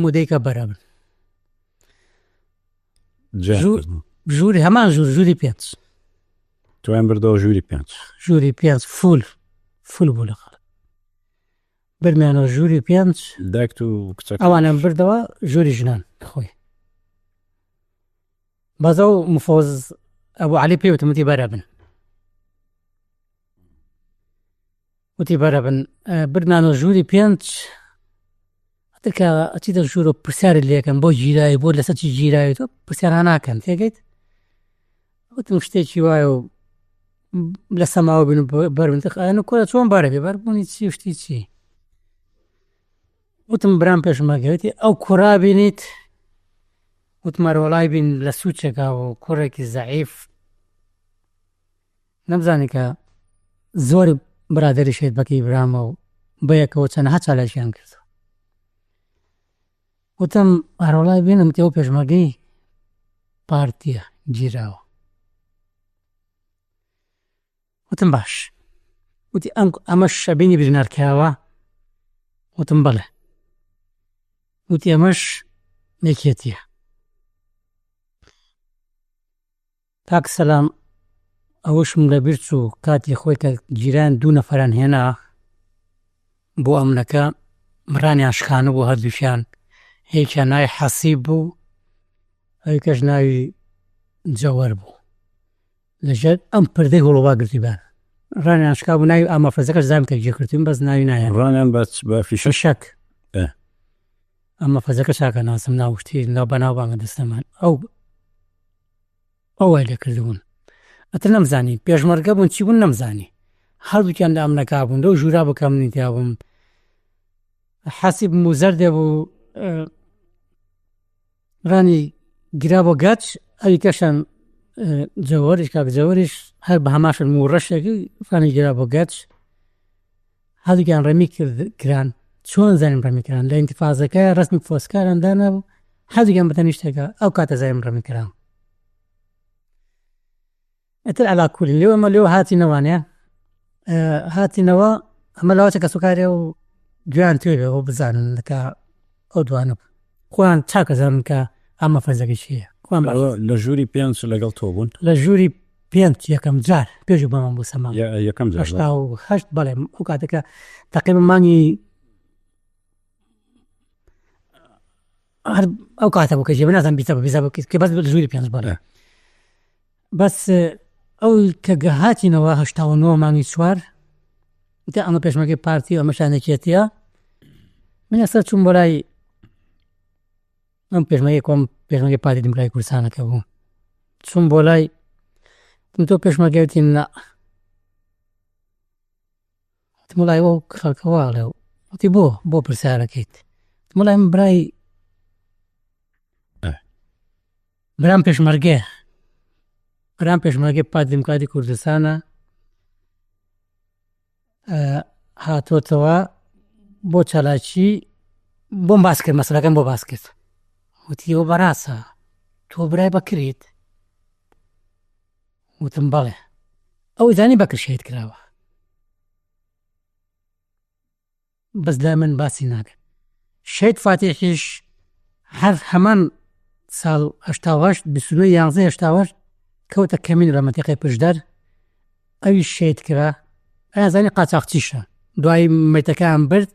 مودەیکە بەرە بن. ژووری هەمان ژوور، ژووری پێنج. تویان بردەوە ژووری پێنج. ژووری پێنج فول، فول بوو لە خەڵک. برمیانەوە ژووری پێنج. دایکت و کچەکە. ئەوانیان بردەوە ژووری ژنان خۆی. بەس ئەو مفۆز ئەبوو عەلی پێی وتم، وتی بەرە بن. وتی بەرە بن. بردمانەوە ژووری پێنج. هەتر کە ئەچیتە ژوورە پرسیارت لێکەن بۆ گیرایی، بۆ لەسەر چی گیرایی، تۆ پرسیاران ناکەن، تێگەیت؟ وتم شتێکی وایە و لە سەماوە بن و بەربن. تخ، ئەنە کورە چۆن بەرە بێ؟ بەربوونی چی و شتی چی؟ وتم برام پێشمەرگەوتی ئەو کوڕا بینیت؟ وتم ئەرێ وەڵای بین لە سوچێکا و کوڕێکی زەعیف. نەمزانی کە زۆر برادەری شەهید بەکری برامە و بەیەکەوە چەندەها چالاکیان کردو. وتم ئەرێ وەڵای بینم تێوە پێشمەرگەی پارتیە گیراوە. وتم باش. وتی ئەمە شەبینی برینارکراوە؟ وتم بەڵێ. وتی ئەمەش یەکێتیە. کاک سەلام ئەوەشم لەبیر چوو کاتی خۆی کە جیران دوو نەفەران هێنا بۆ ئەمنەکە مڕانیان شکانبوو هەردووکیان یەکیان ناوی حەسیب بوو ئەوی کەش ناوی جەوەر بوو لەژێر ئەم پردەی هۆڵۆوا گرتیبان ڕانیان شکا بوو ناوی ئامە فەزەکەش زانم کە گێ کردوون بەس ناوی نایەن ڕانیان بە بە فیشەک فیشەک ئێ. ئەمە فەزەکە چاکە ناسم ناوشتی ناو بەناوبانگە دەستەمان ئەو ئەو وای لێ کردبوون ئەتر نەمزانی پێشمەرگە بوون چی بوون نەمزانی هەردووکیان لە ئەمنەکا بوون لەو ژوورا بوو کە منی تیا بووم حەسیب موزەردێ بوو ڕانی گرا بۆ گەچ ئەوی کەشان جەوەریش کاک جەوەریش هەر بە هەماشن موڕەشێکی ڕانی گرا بۆ گەچ هەردووکیان ڕەمی کرد کران چۆن زانیم ڕەمی کران لە ئینتیفازەکە ڕەسمی فۆسکاران دانابوو هەردووکیان بە تەنیشتێکە ئەو کاتە زانیم ڕەمی کران ئیتر عەلا کولی لێو ئەمە لێو هاتینەوانێ هاتینەوە ئەمە لەوەچە کەسوکارێ و گوێیان توێ بێ ئەوە بزانن کە ئەو دوانە خۆیان چاکەزانن کە ئەمە فەرزەکەی چییە خۆیان باش لە ژووری پێنج لەگەڵ تۆ بوون؟ لە ژووری پێنج یەکەم جار پێش بەمان بوو سەما یەکەم جار 88 بەڵێ ئەو کاتەکە تقریبا مانگی هەر ئەو کاتە بوو کە جێ نازانم بیتە بیزا بوو کە بەس لە ژووری پێنج بەڵێ بەس ئەو کە گەهاتینەوە 89 مانگی چوار تا ئەمە پێشمەرگەی پارتی و ئەمە شانێکێتیە من ئێستا چووم بۆ لای ئەم پێشمەرگەی کۆم پێشمەرگەی پارتی دیموکراتی کوردستانەکە بوو چووم بۆ لای وتم تۆ پێشمەرگەی وتی نا وتم وەڵای ئەو خەڵکە وا ئەڵێ وتی بۆ بۆ پرسیارەکەیت وتم وەڵای من برای برام پێشمەرگەیە برام پێشمەرگەی پارتی دیموکراتی کوردستانە هاتۆتەوە بۆ چالاکی بۆم باس کرد مەسەلەکەم بۆ باس کرد وتی ئەوە بەڕاستە تۆ برای بەکریت وتم بەڵێ ئەو زانی بەکر شەهید کراوە بەس لای من باسی ناکەن شەهید فاتیحیش هەر هەمان ساڵ 88 29 یانزە 88 کەوتە کەمین لە مەنتیقەی پشدەر ئەویش شەهید کرا ئەیان زانی قاچاقچیشە دوایی مەیتەکەیان برد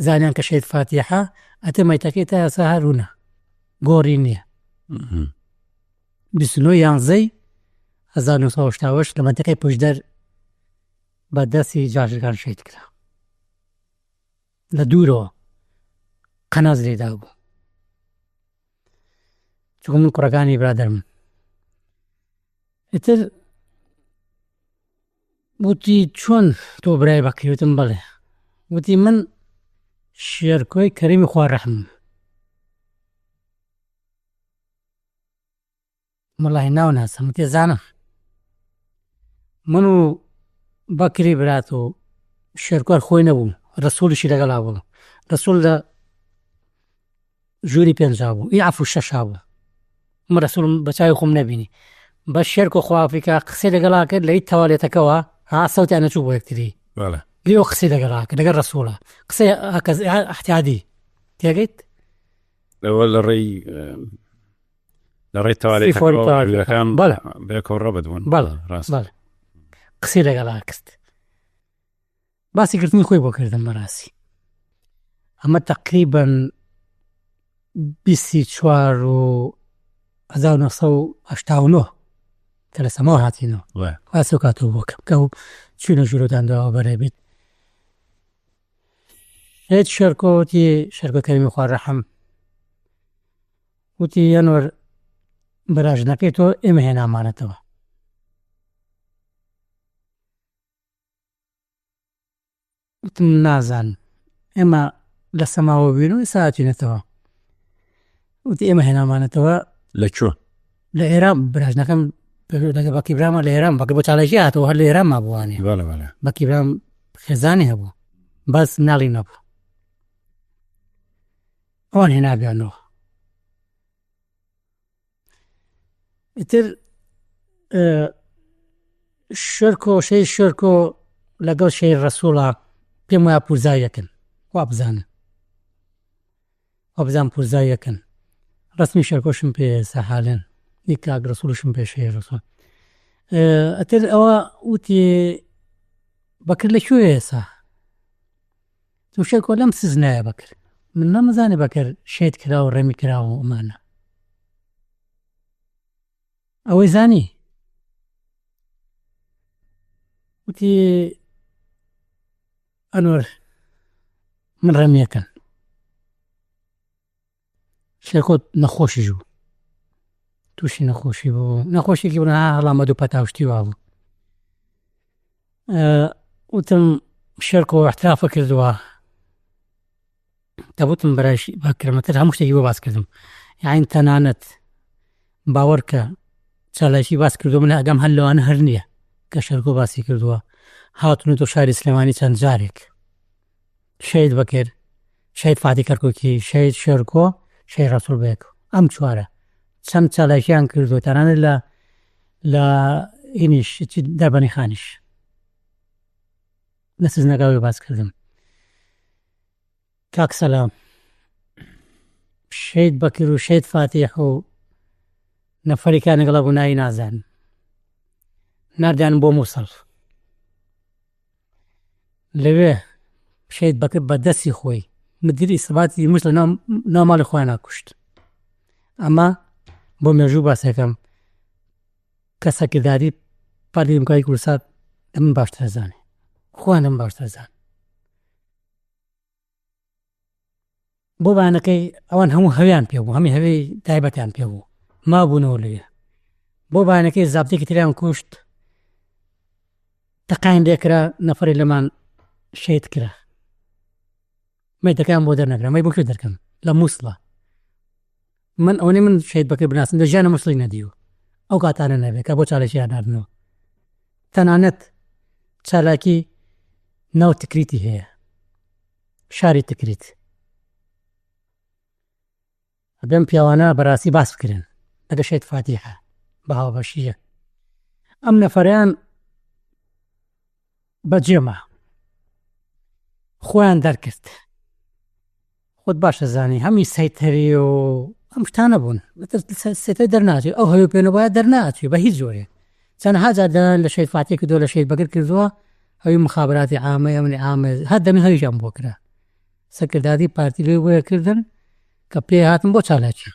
زانیان کە شەهید فاتیحە ئەتە مەیتەکەی تا ئێستا هەروونە گۆڕی نییە 29 یانزەی 1988 لە مەنتیقەی پشدەر بە دەستی جاشەکان شەهید کرا لە دوورەوە قەناس لێدا بوو چونکە من کوڕەکانی برادەرم ئیتر وتی چۆن تۆ برای بەکری وتم بەڵێ وتی من شێرکۆی کەریمی خوا ڕەحم وەڵاهی ناو ناسم وتی زانم من و بەکری برات و شێرکۆ خۆی نەبوو ڕەسووڵیشی لەگەڵا بوو ڕەسووڵ لە ژووری پێنجا بوو ئی عەفو شەشا بوو من ڕەسووڵم بە چاوی خۆم نەبینی بە شێرکۆ خوافیکا قسەی لەگەڵا کرد لە تەوالێتەکەوە ها سەوتیان نەچوو بۆ یەکتری بەڵێ لێو قسەی لەگەڵا کرد لەگەڵ ڕەسووڵە قسەی هەکەز احتیادی تێگەیت ئەوە لە ڕێی لە ڕێی تەوالێتەکان بەڵێ بەیەکەوە ڕەبت بوون بەڵێ ڕاست بەڵێ قسەی لەگەڵا کرد باسی گرتنی خۆی بۆ کردم بەڕاستی ئەمە تقریبا 24 و 1989 کە لە سەماوە هاتینەوە باسی ئەو کاتەوە بۆ کەم کە ئەو چوینە ژوورەدان داوە بەرێ بیت هێچ شێرکۆ وتی شێرکۆ کەریمی خوا ڕەحم وتی یەنوەر براژنەکەی تۆ ئێمە هێنامانەتەوە وتم نازانم ئێمە لە سەماوە بووین و ئێستا هاتوینەتەوە وتی ئێمە هێنامانەتەوە لە کوێ لە ئێران براژنەکەم لەگە بەکی برامە لە ئێران بەکە بۆ چالاکی هاتەوە هەر لە ئێران مابووانێ بەڵێ بەڵێ بەکی برام خێزانی هەبوو بەس مناڵی نەبوو ئەوان هێنابیانەوە ئیتر شێرکۆ شەی شێرکۆ لەگەڵ شەی ڕەسوڵە پێم وایە پورزایەکن وا بزانن وا بزان پورزایەکن. ڕەسمی شێرکۆشم پێ ئێستا حالێن ئی کاک ڕەسوڵیشم پێش هەیە ڕەسوڵ. ئەتر ئەوە وتی بەکر لە کوێ ئێستا؟ تو شێرکۆ لەم سزنایە بەکر. من نەمزانی بەکر شەهید کرا و ڕێمی کرا و ئەمانە. ئەوەی زانی وتی ئەنوەر من ڕێمیەکەن. شێرکۆ نەخۆشیش بوو. تووشی نەخۆشی بوو. نەخۆشیێکی بوو ها هەڵامەت و پەتا و شتی وا بوو. وتم شێرکۆ احترافە کردووە. دەبوتم برایش بەکرمەتر هەموو شتێکی بۆ باس کردم. یاعین تەنانەت باوەڕکە چالاکی باس کردو من ئاگام هەر لەوانە هەر نییە کە شێرکۆ باسی کردووە. هاتون تۆ شاری سلێمانی چەند جارێک. شەهید بەکر، شەهید فاتی کەرکوکی، شەهید شێرکۆ، شەهید ڕەسوڵ بێک. ئەم چوارە چەند چالاکیان کردووە تەنانەت لە ئینیش دەربەنی خانیش. لە سزنەکەوەی باس کردم. کاک سەلام شەهید بەکر و شەهید فاتیح و نەفەرێکیان لەگەڵ بوو ناوی نازانم. ناردیان بۆ مووسڵ. لەوێ شەهید بەکر بە دەستی خۆی مدیری سەباتی مووسڵ ناو ماڵی خۆیان ناکوشت. ئەمە بۆ مێژوو باسەکەم کە سەرکرداری پارتی دیموکراتی کوردستان لە من باشتر ئەزانێ. خۆیان لە من باشتر ئەزانن. بۆ بانەکەی ئەوان هەموو هەویان پێ بوو، هەمی هەوی تایبەتیان پێ بوو، مابوونەوە لەوێ. بۆ بانەکەی زابتێکی تریان کوشت، تەقیان لێکرا، نەفەری لەمان شەهید کرا. مەیتەکەیان بۆ دەرنەکرا، مەی بۆ کوێ دەرکەن؟ لە مووسڵە. من ئەوەنەی من شەهید بەکر بناسم لە ژیانە مووسڵی نەدیوە. ئەو کاتانە نەبێت کە بۆ چالاکیان ناردنەوە. تەنانەت چالاکی ناو تکریتی هەیە، شاری تکریت. ئەبێم پیاوانە بەڕاستی باس بکرێن لەگە شەهید فاتیحە بە هاوبەشیە. ئەم نەفەریان بەجێما خۆیان دەرکرد. خۆت باشە زانی هەمی سەیتەری و ئەم شتانە بوون. سەیتەر دەرناچێت، ئەو هەوێ پێنەوە دەرناچێت بە هیچ جۆرێک. چەندها جار دەران لە شەهید فاتیح کردووە، لە شەهید بەکر کردووە، ئەوی مخابراتی عامەی ئەمنی عامە هەر دەمی هەویشیان بۆ کرا. سەرکردادی پارتی لێ بۆیە کردن کە پێ هاتن بۆ چالاکی.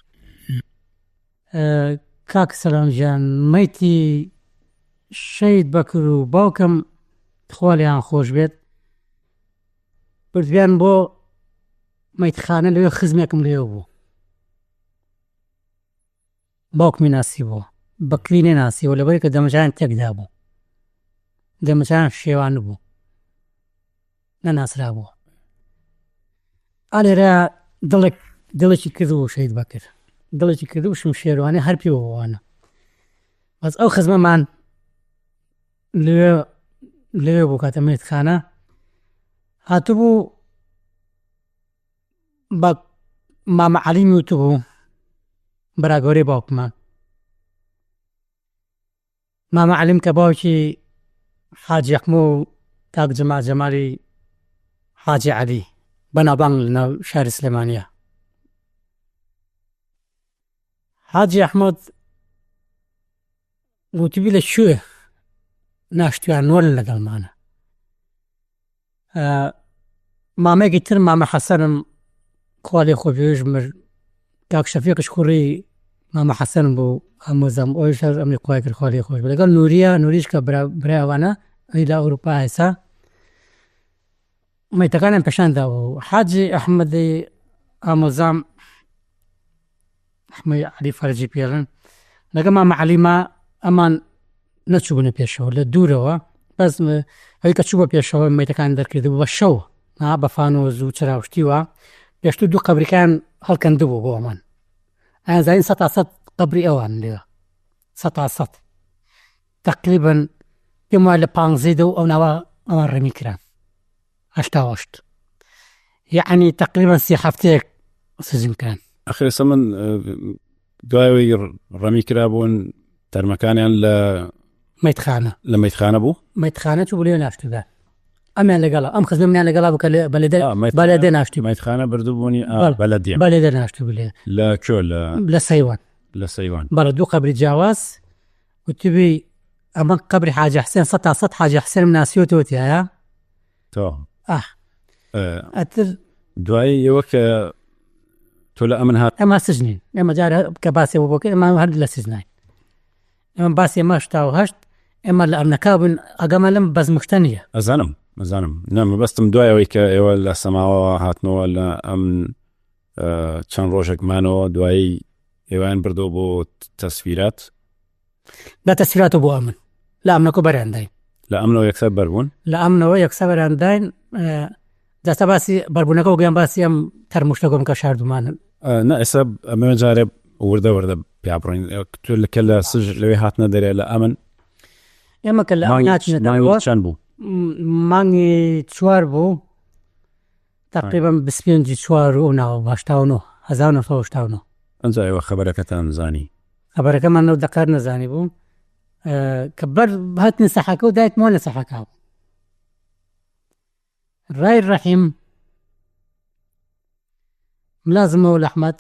کاک سەلام گیان، مەیتی شەهید بەکر و باوکم خوا لێیان خۆش بێت بردیان بۆ مەیتخانە. لەوێ خزمێکم لێوە بوو، باوکمی ناسی بوو، بەکری نەناسیەوە لەبەرێک کە دەمەجان تێکدا بوو، دەمەجان شێوان بوو، نەناسرا بوو. ئالێرە دڵێکی کردبوو شەهید بەکر، دڵێکی کردبوو شمشێروانێ هەر پێوە بووانە. بەس ئەو خزمەمان لەوێ بوو کاتە مەیتخانە هاتبوو بە مامە عەلی وتبوو، برا گەورەی باوکمان. مامە عەلیم کە باوکی حاجی ئەحمە و کاک جەمال جەمالی حاجی عەلی بەناوبانگ لەناو شاری سلێمانیە. حاجی ئەحمەد وتبی لە کوێ ناشتیان وەرن لەگەڵمانە. مامەیەکی تر مامە حەسەنم خوا لێ خۆش بێ مرد، کاک شەفیقش کوڕی مامە حەسەن بوو، ئامۆزام ئەویش هەر ئەمری خوای کرد خوا لێ خۆش بێ. لەگەڵ نوریە، نوریش کە برای ئەوانە ئەوی لە ئەوروپا ئێستا مەیتەکانیان پێشان داوە. حاجی ئەحمەدی ئامۆزام ئەحمەدی عەلی فەرجی پێڵن لەگەڵ مامە عەلیما ئەمان نەچوونە پێشەوە لە دوورەوە، بەس ئەوی کە چوو بە پێشەوە مەیتەکان دەرکردبوو بە شەو، بە فانۆز و چراوشتی وا. پێشتر دوو قەبریکان هەڵکەندبوو بۆ ئەمان. ئەیان زانین سەد تا سەد قەبری ئەوان لێوە، سەد تا سەد تقریباً پێم وایە لە پانزەی دە و ئەو ناوە ئەوان ڕێمی کران 88، یعنی تقریباً 3 هەفتەیەک سزین کران. ئەخر ئێستا من دوای ڕەمی کرابوون تەرمەکانیان لە مەیتخانە. لە مەیتخانە بوو؟ مەیتخانە چوو بۆ لێ ناشتووە. ئەمیان لەگەڵا ئەم خزمەمیان لەگەڵا بوو کە لە بەلەدە بەلەدە ناشتی بوو. مەیتخانە بردبوونی بەلەدیە. بەلەدە ناشتی بوو لێ. لە کوێ لە؟ لە سەیوان. لە سەیوان. بەڵێ دوو قەبری جیاواز وتبی ئەمە قەبری حاجی حسێن سەد تا سەد حاجی حسێنم ناسیوەتەوە تیایە. تەواو. ئاه. ئەتر دوایی ئێوە کە تۆ لە ئەمن هات. ئێمە سجنین ئێمە جار کە باسی ئەوە بۆ کرد ئێمە هەر لە سجناین. ئێمە باسی ئێمە 88 ئێمە لە ئەمنەکە بووین ئەگەمان لەم بەزمشتە نییە. ئەزانم ئەزانم نا مەبەستم دوای ئەوەی کە ئێوە لە سەماوە هاتنەوە لە ئەم چەند ڕۆژێک مانەوە دوایی ئێوەیان بردەوە بۆ تەسفیرات. لە تەسفیراتەوە بۆ ئەمن لە ئەمنەکە بەریان داین. لە ئەمنەوە یەکسەر بەربوون؟ لە ئەمنەوە یەکسەر بەریان داین. جا باسی بەربوونەکە وگەیان باسی ئەم تەرموشتە گۆم کە شاردومانن. نا ئێستا ئەمەوێ جارێ وردە وردە پیا بڕۆین. تۆ کە لە سج لەوێ هاتنە دەرێ لە ئەمن؟ ئێمە کە لە ئەمن هاتینە دەرەوە چەند بوو؟ مانگی چوار بوو تقریبا 25 چوار و ناو 89 1989. ئەنجا ئێوە خەبەرەکەتان زانی؟ خەبەرەکەمان لەو دەقار نەزانی بوو کە بەر هاتنە سەحەکە و دایکمەوە لە سەحەکە بوو. ڕای ڕەحیم ملازمەوە لە ئەحمەد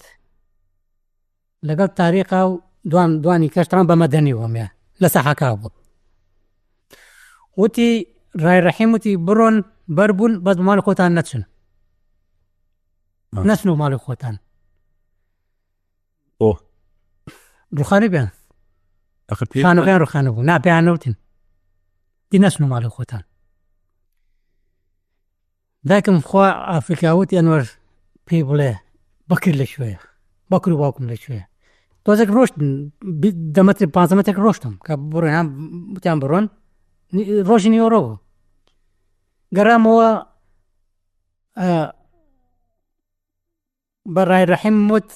لەگەڵ تاریقا و دوان دوانی کەشتان بە مەدەنی وەمێ لە سەحەکا بوو. وتی ڕای ڕەحیم وتی بڕۆن بەربوون بەس بە ماڵی خۆتان نەچن. نەچن و ماڵی خۆتان. ئۆ. ڕوخانە بیان. ئەخر پێ- خانەکەیان ڕوخانە بوو. نا پێیان نەوتن. دی نەچن و ماڵی خۆتان. دایکم خوا ئافریکا وتی ئەنوەر پێی بڵێ بەکر لەکوێیە؟ بەکر و باوکم لەکوێیە؟ تۆزێک ڕۆشتن، دەمەتر، پانزە مەترێک ڕۆشتم کە بڕۆن، هەم وتیان بڕۆن. ڕۆژی نیوەڕۆ بوو. گەڕامەوە، بە ڕای ڕەحیم وت،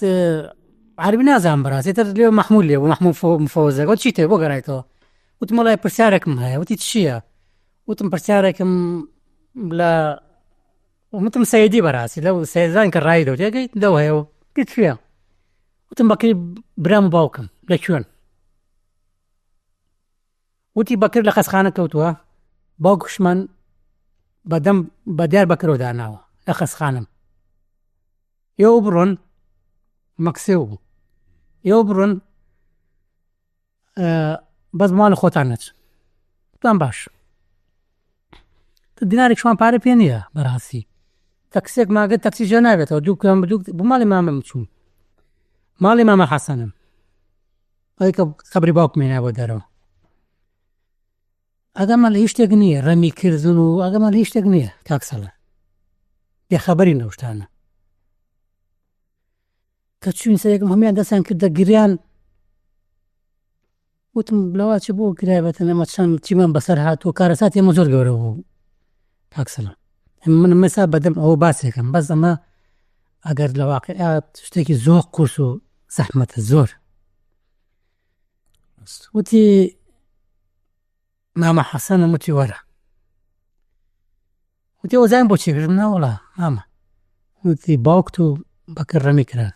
عەرەبی نازانم بەڕاستی، تر لێ مەحموود لێ بوو، مەحموود مفەوەزەکە. وت چیتە بۆ گەڕایتەوە؟ وتم وەڵای پرسیارێکم هەیە. وتی چییە؟ وتم پرسیارێکم لە وتم سەیدی بەڕاستی، لەو سەیدان کە ڕای دەوت، یەکەی لەو هەیە و وتی چییە؟ وتم بەکری برام و باوکم لەکوێن؟ وتی بەکر لە خەسخانە کەوتووە، باوکشمان بەدەم بە دیار بەکرەوە داناوە لە خەسخانم. ئێوە بڕۆن مەکسێو بوو، ئێوە بڕۆن بەس ماڵی خۆتان نەچن. وتمان باش. دینارێکشمان پارە پێ نییە بەڕاستی. تەکسێک ماگە تەکسی ژێ نابێتەوە، دوو کەم دوو بۆ ماڵی مامم چووم. ماڵی مامە حەسەنم. ئەوەی کە قەبری باوکم هێنا بۆ دەرەوە. ئەگەمان لە هیچ شتێک نییە، ڕەمی کردن و ئەگەمان لە هیچ شتێک نییە کاک سەڵە. بێخەبەرین لەو شتانە. کە چوین سەرێکم هەمویان دەستیان کردە گریان. وتم لەوا چ بۆ گرایبەتن، ئەمە چەند چیمان بەسەر هاتووە، کارەساتی ئێمە زۆر گەورە بوو کاک سەڵە. من مەسا بەدەم ئەوە باسێکم، بەس ئەمە ئەگەر لە واقعیا شتێکی زۆر قورس و زەحمەتە زۆر. وتی مامە حەسەنم وتی وەرە. وتی ئەوە زانیم بۆچی کردم؟ نا وەڵا مامە. وتی باوکت و بەکر ڕەمی کران.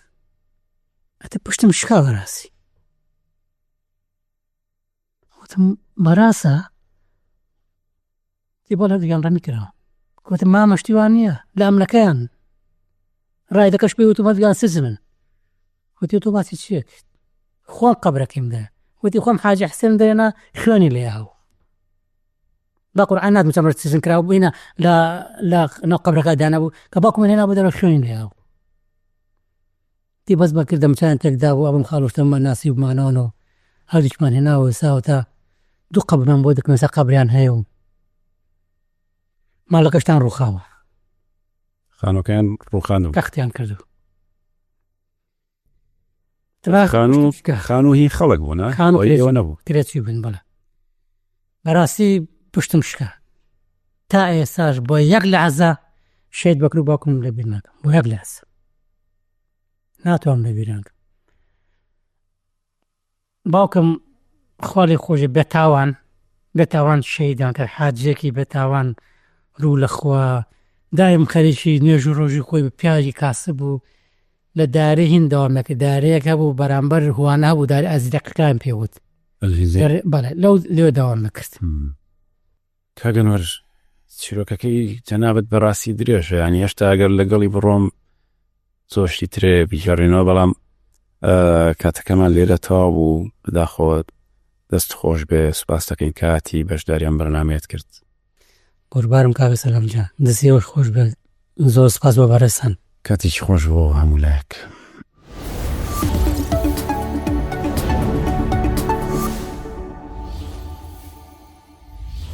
ئەتە پشتم شکا بەڕاستی. وتم بەڕاستە؟ وتی بەڵێ گیان ڕەمی کراوە. گوتم مامە شتی وان نییە، لە ئەمنەکەیان ڕایدەکەش پێی وتم هەردووکیان سجنن. وتی تۆ باسی چییە کرد؟ خۆم قەبرەکەیم دایە. وتی خۆم حاجی حسێن دەێنا خوێنی لێ هاو. بە قورئان ناتم چەمەر سجن کراو بووینە لە ناو قەبرەکە دانابوو کە باوکم هێنا بۆ دەرەوە خوێنی لێ هاو. تی بەس بە کردم چیان تێکدا بوو، ئەبم خاڵوشتەممان ناسی بمانەوەنەوە. هەردووکمان هێناوە ساوە تا دوو قەبرمان بۆ دەکەن، ئێستا قەبریان هەیە و ماڵەکەشتان ڕووخاوە. خانووەکەیان ڕووخاندوو. تەختیان کردو. خانوو هی خەڵک بوو، نا؟ خانوو ئەوەی ئێوە نەبوو. کرێچی بوون، بەڵێ. بەڕاستی پشتم شکا. تا ئێستاش بۆ یەک لەحزە شەهید بەکر و باوکم لەبیر ناکەم، بۆ یەک لەحزە ناتوانم لەبیران کەم. باوکم خوا لێ خۆشی بێتاوان، بێتاوان شەهیدان کرد، حاجیەکی بێتاوان ڕوو لە خوا، دایم خەریکی نوێژ و ڕۆژی خۆی بوو، پیاوێکی کاسب بوو، لە دارەی هین دەوام دەکرد، دارەیەک هەبوو بەرامبەر هوانە هەبوو، دارەی ئەزرەقەکان پێ وت. ئەزیزی. بەڵێ، لەو لێ دەوام دەکرد. کاک ئەنوەر، چیرۆکەکەی جەنابت بەڕاستی درێژە یانی هێشتا ئەگەر لەگەڵی بڕۆم زۆر شتی ترێ بیگەڕێنەوە بەڵام کاتەکەمان لێرە تەواو بوو بەداخەوە دەست خۆش بێ سوپاس دەکەین کاتی بەشداریان بەرنامەیەت کرد. قوربانم کاکە سەلام گیان دەستی ئێوەش خۆش بێت زۆر سپاس بۆ بەڕێزتان. کاتێکی خۆش بۆ هەموو لایەک.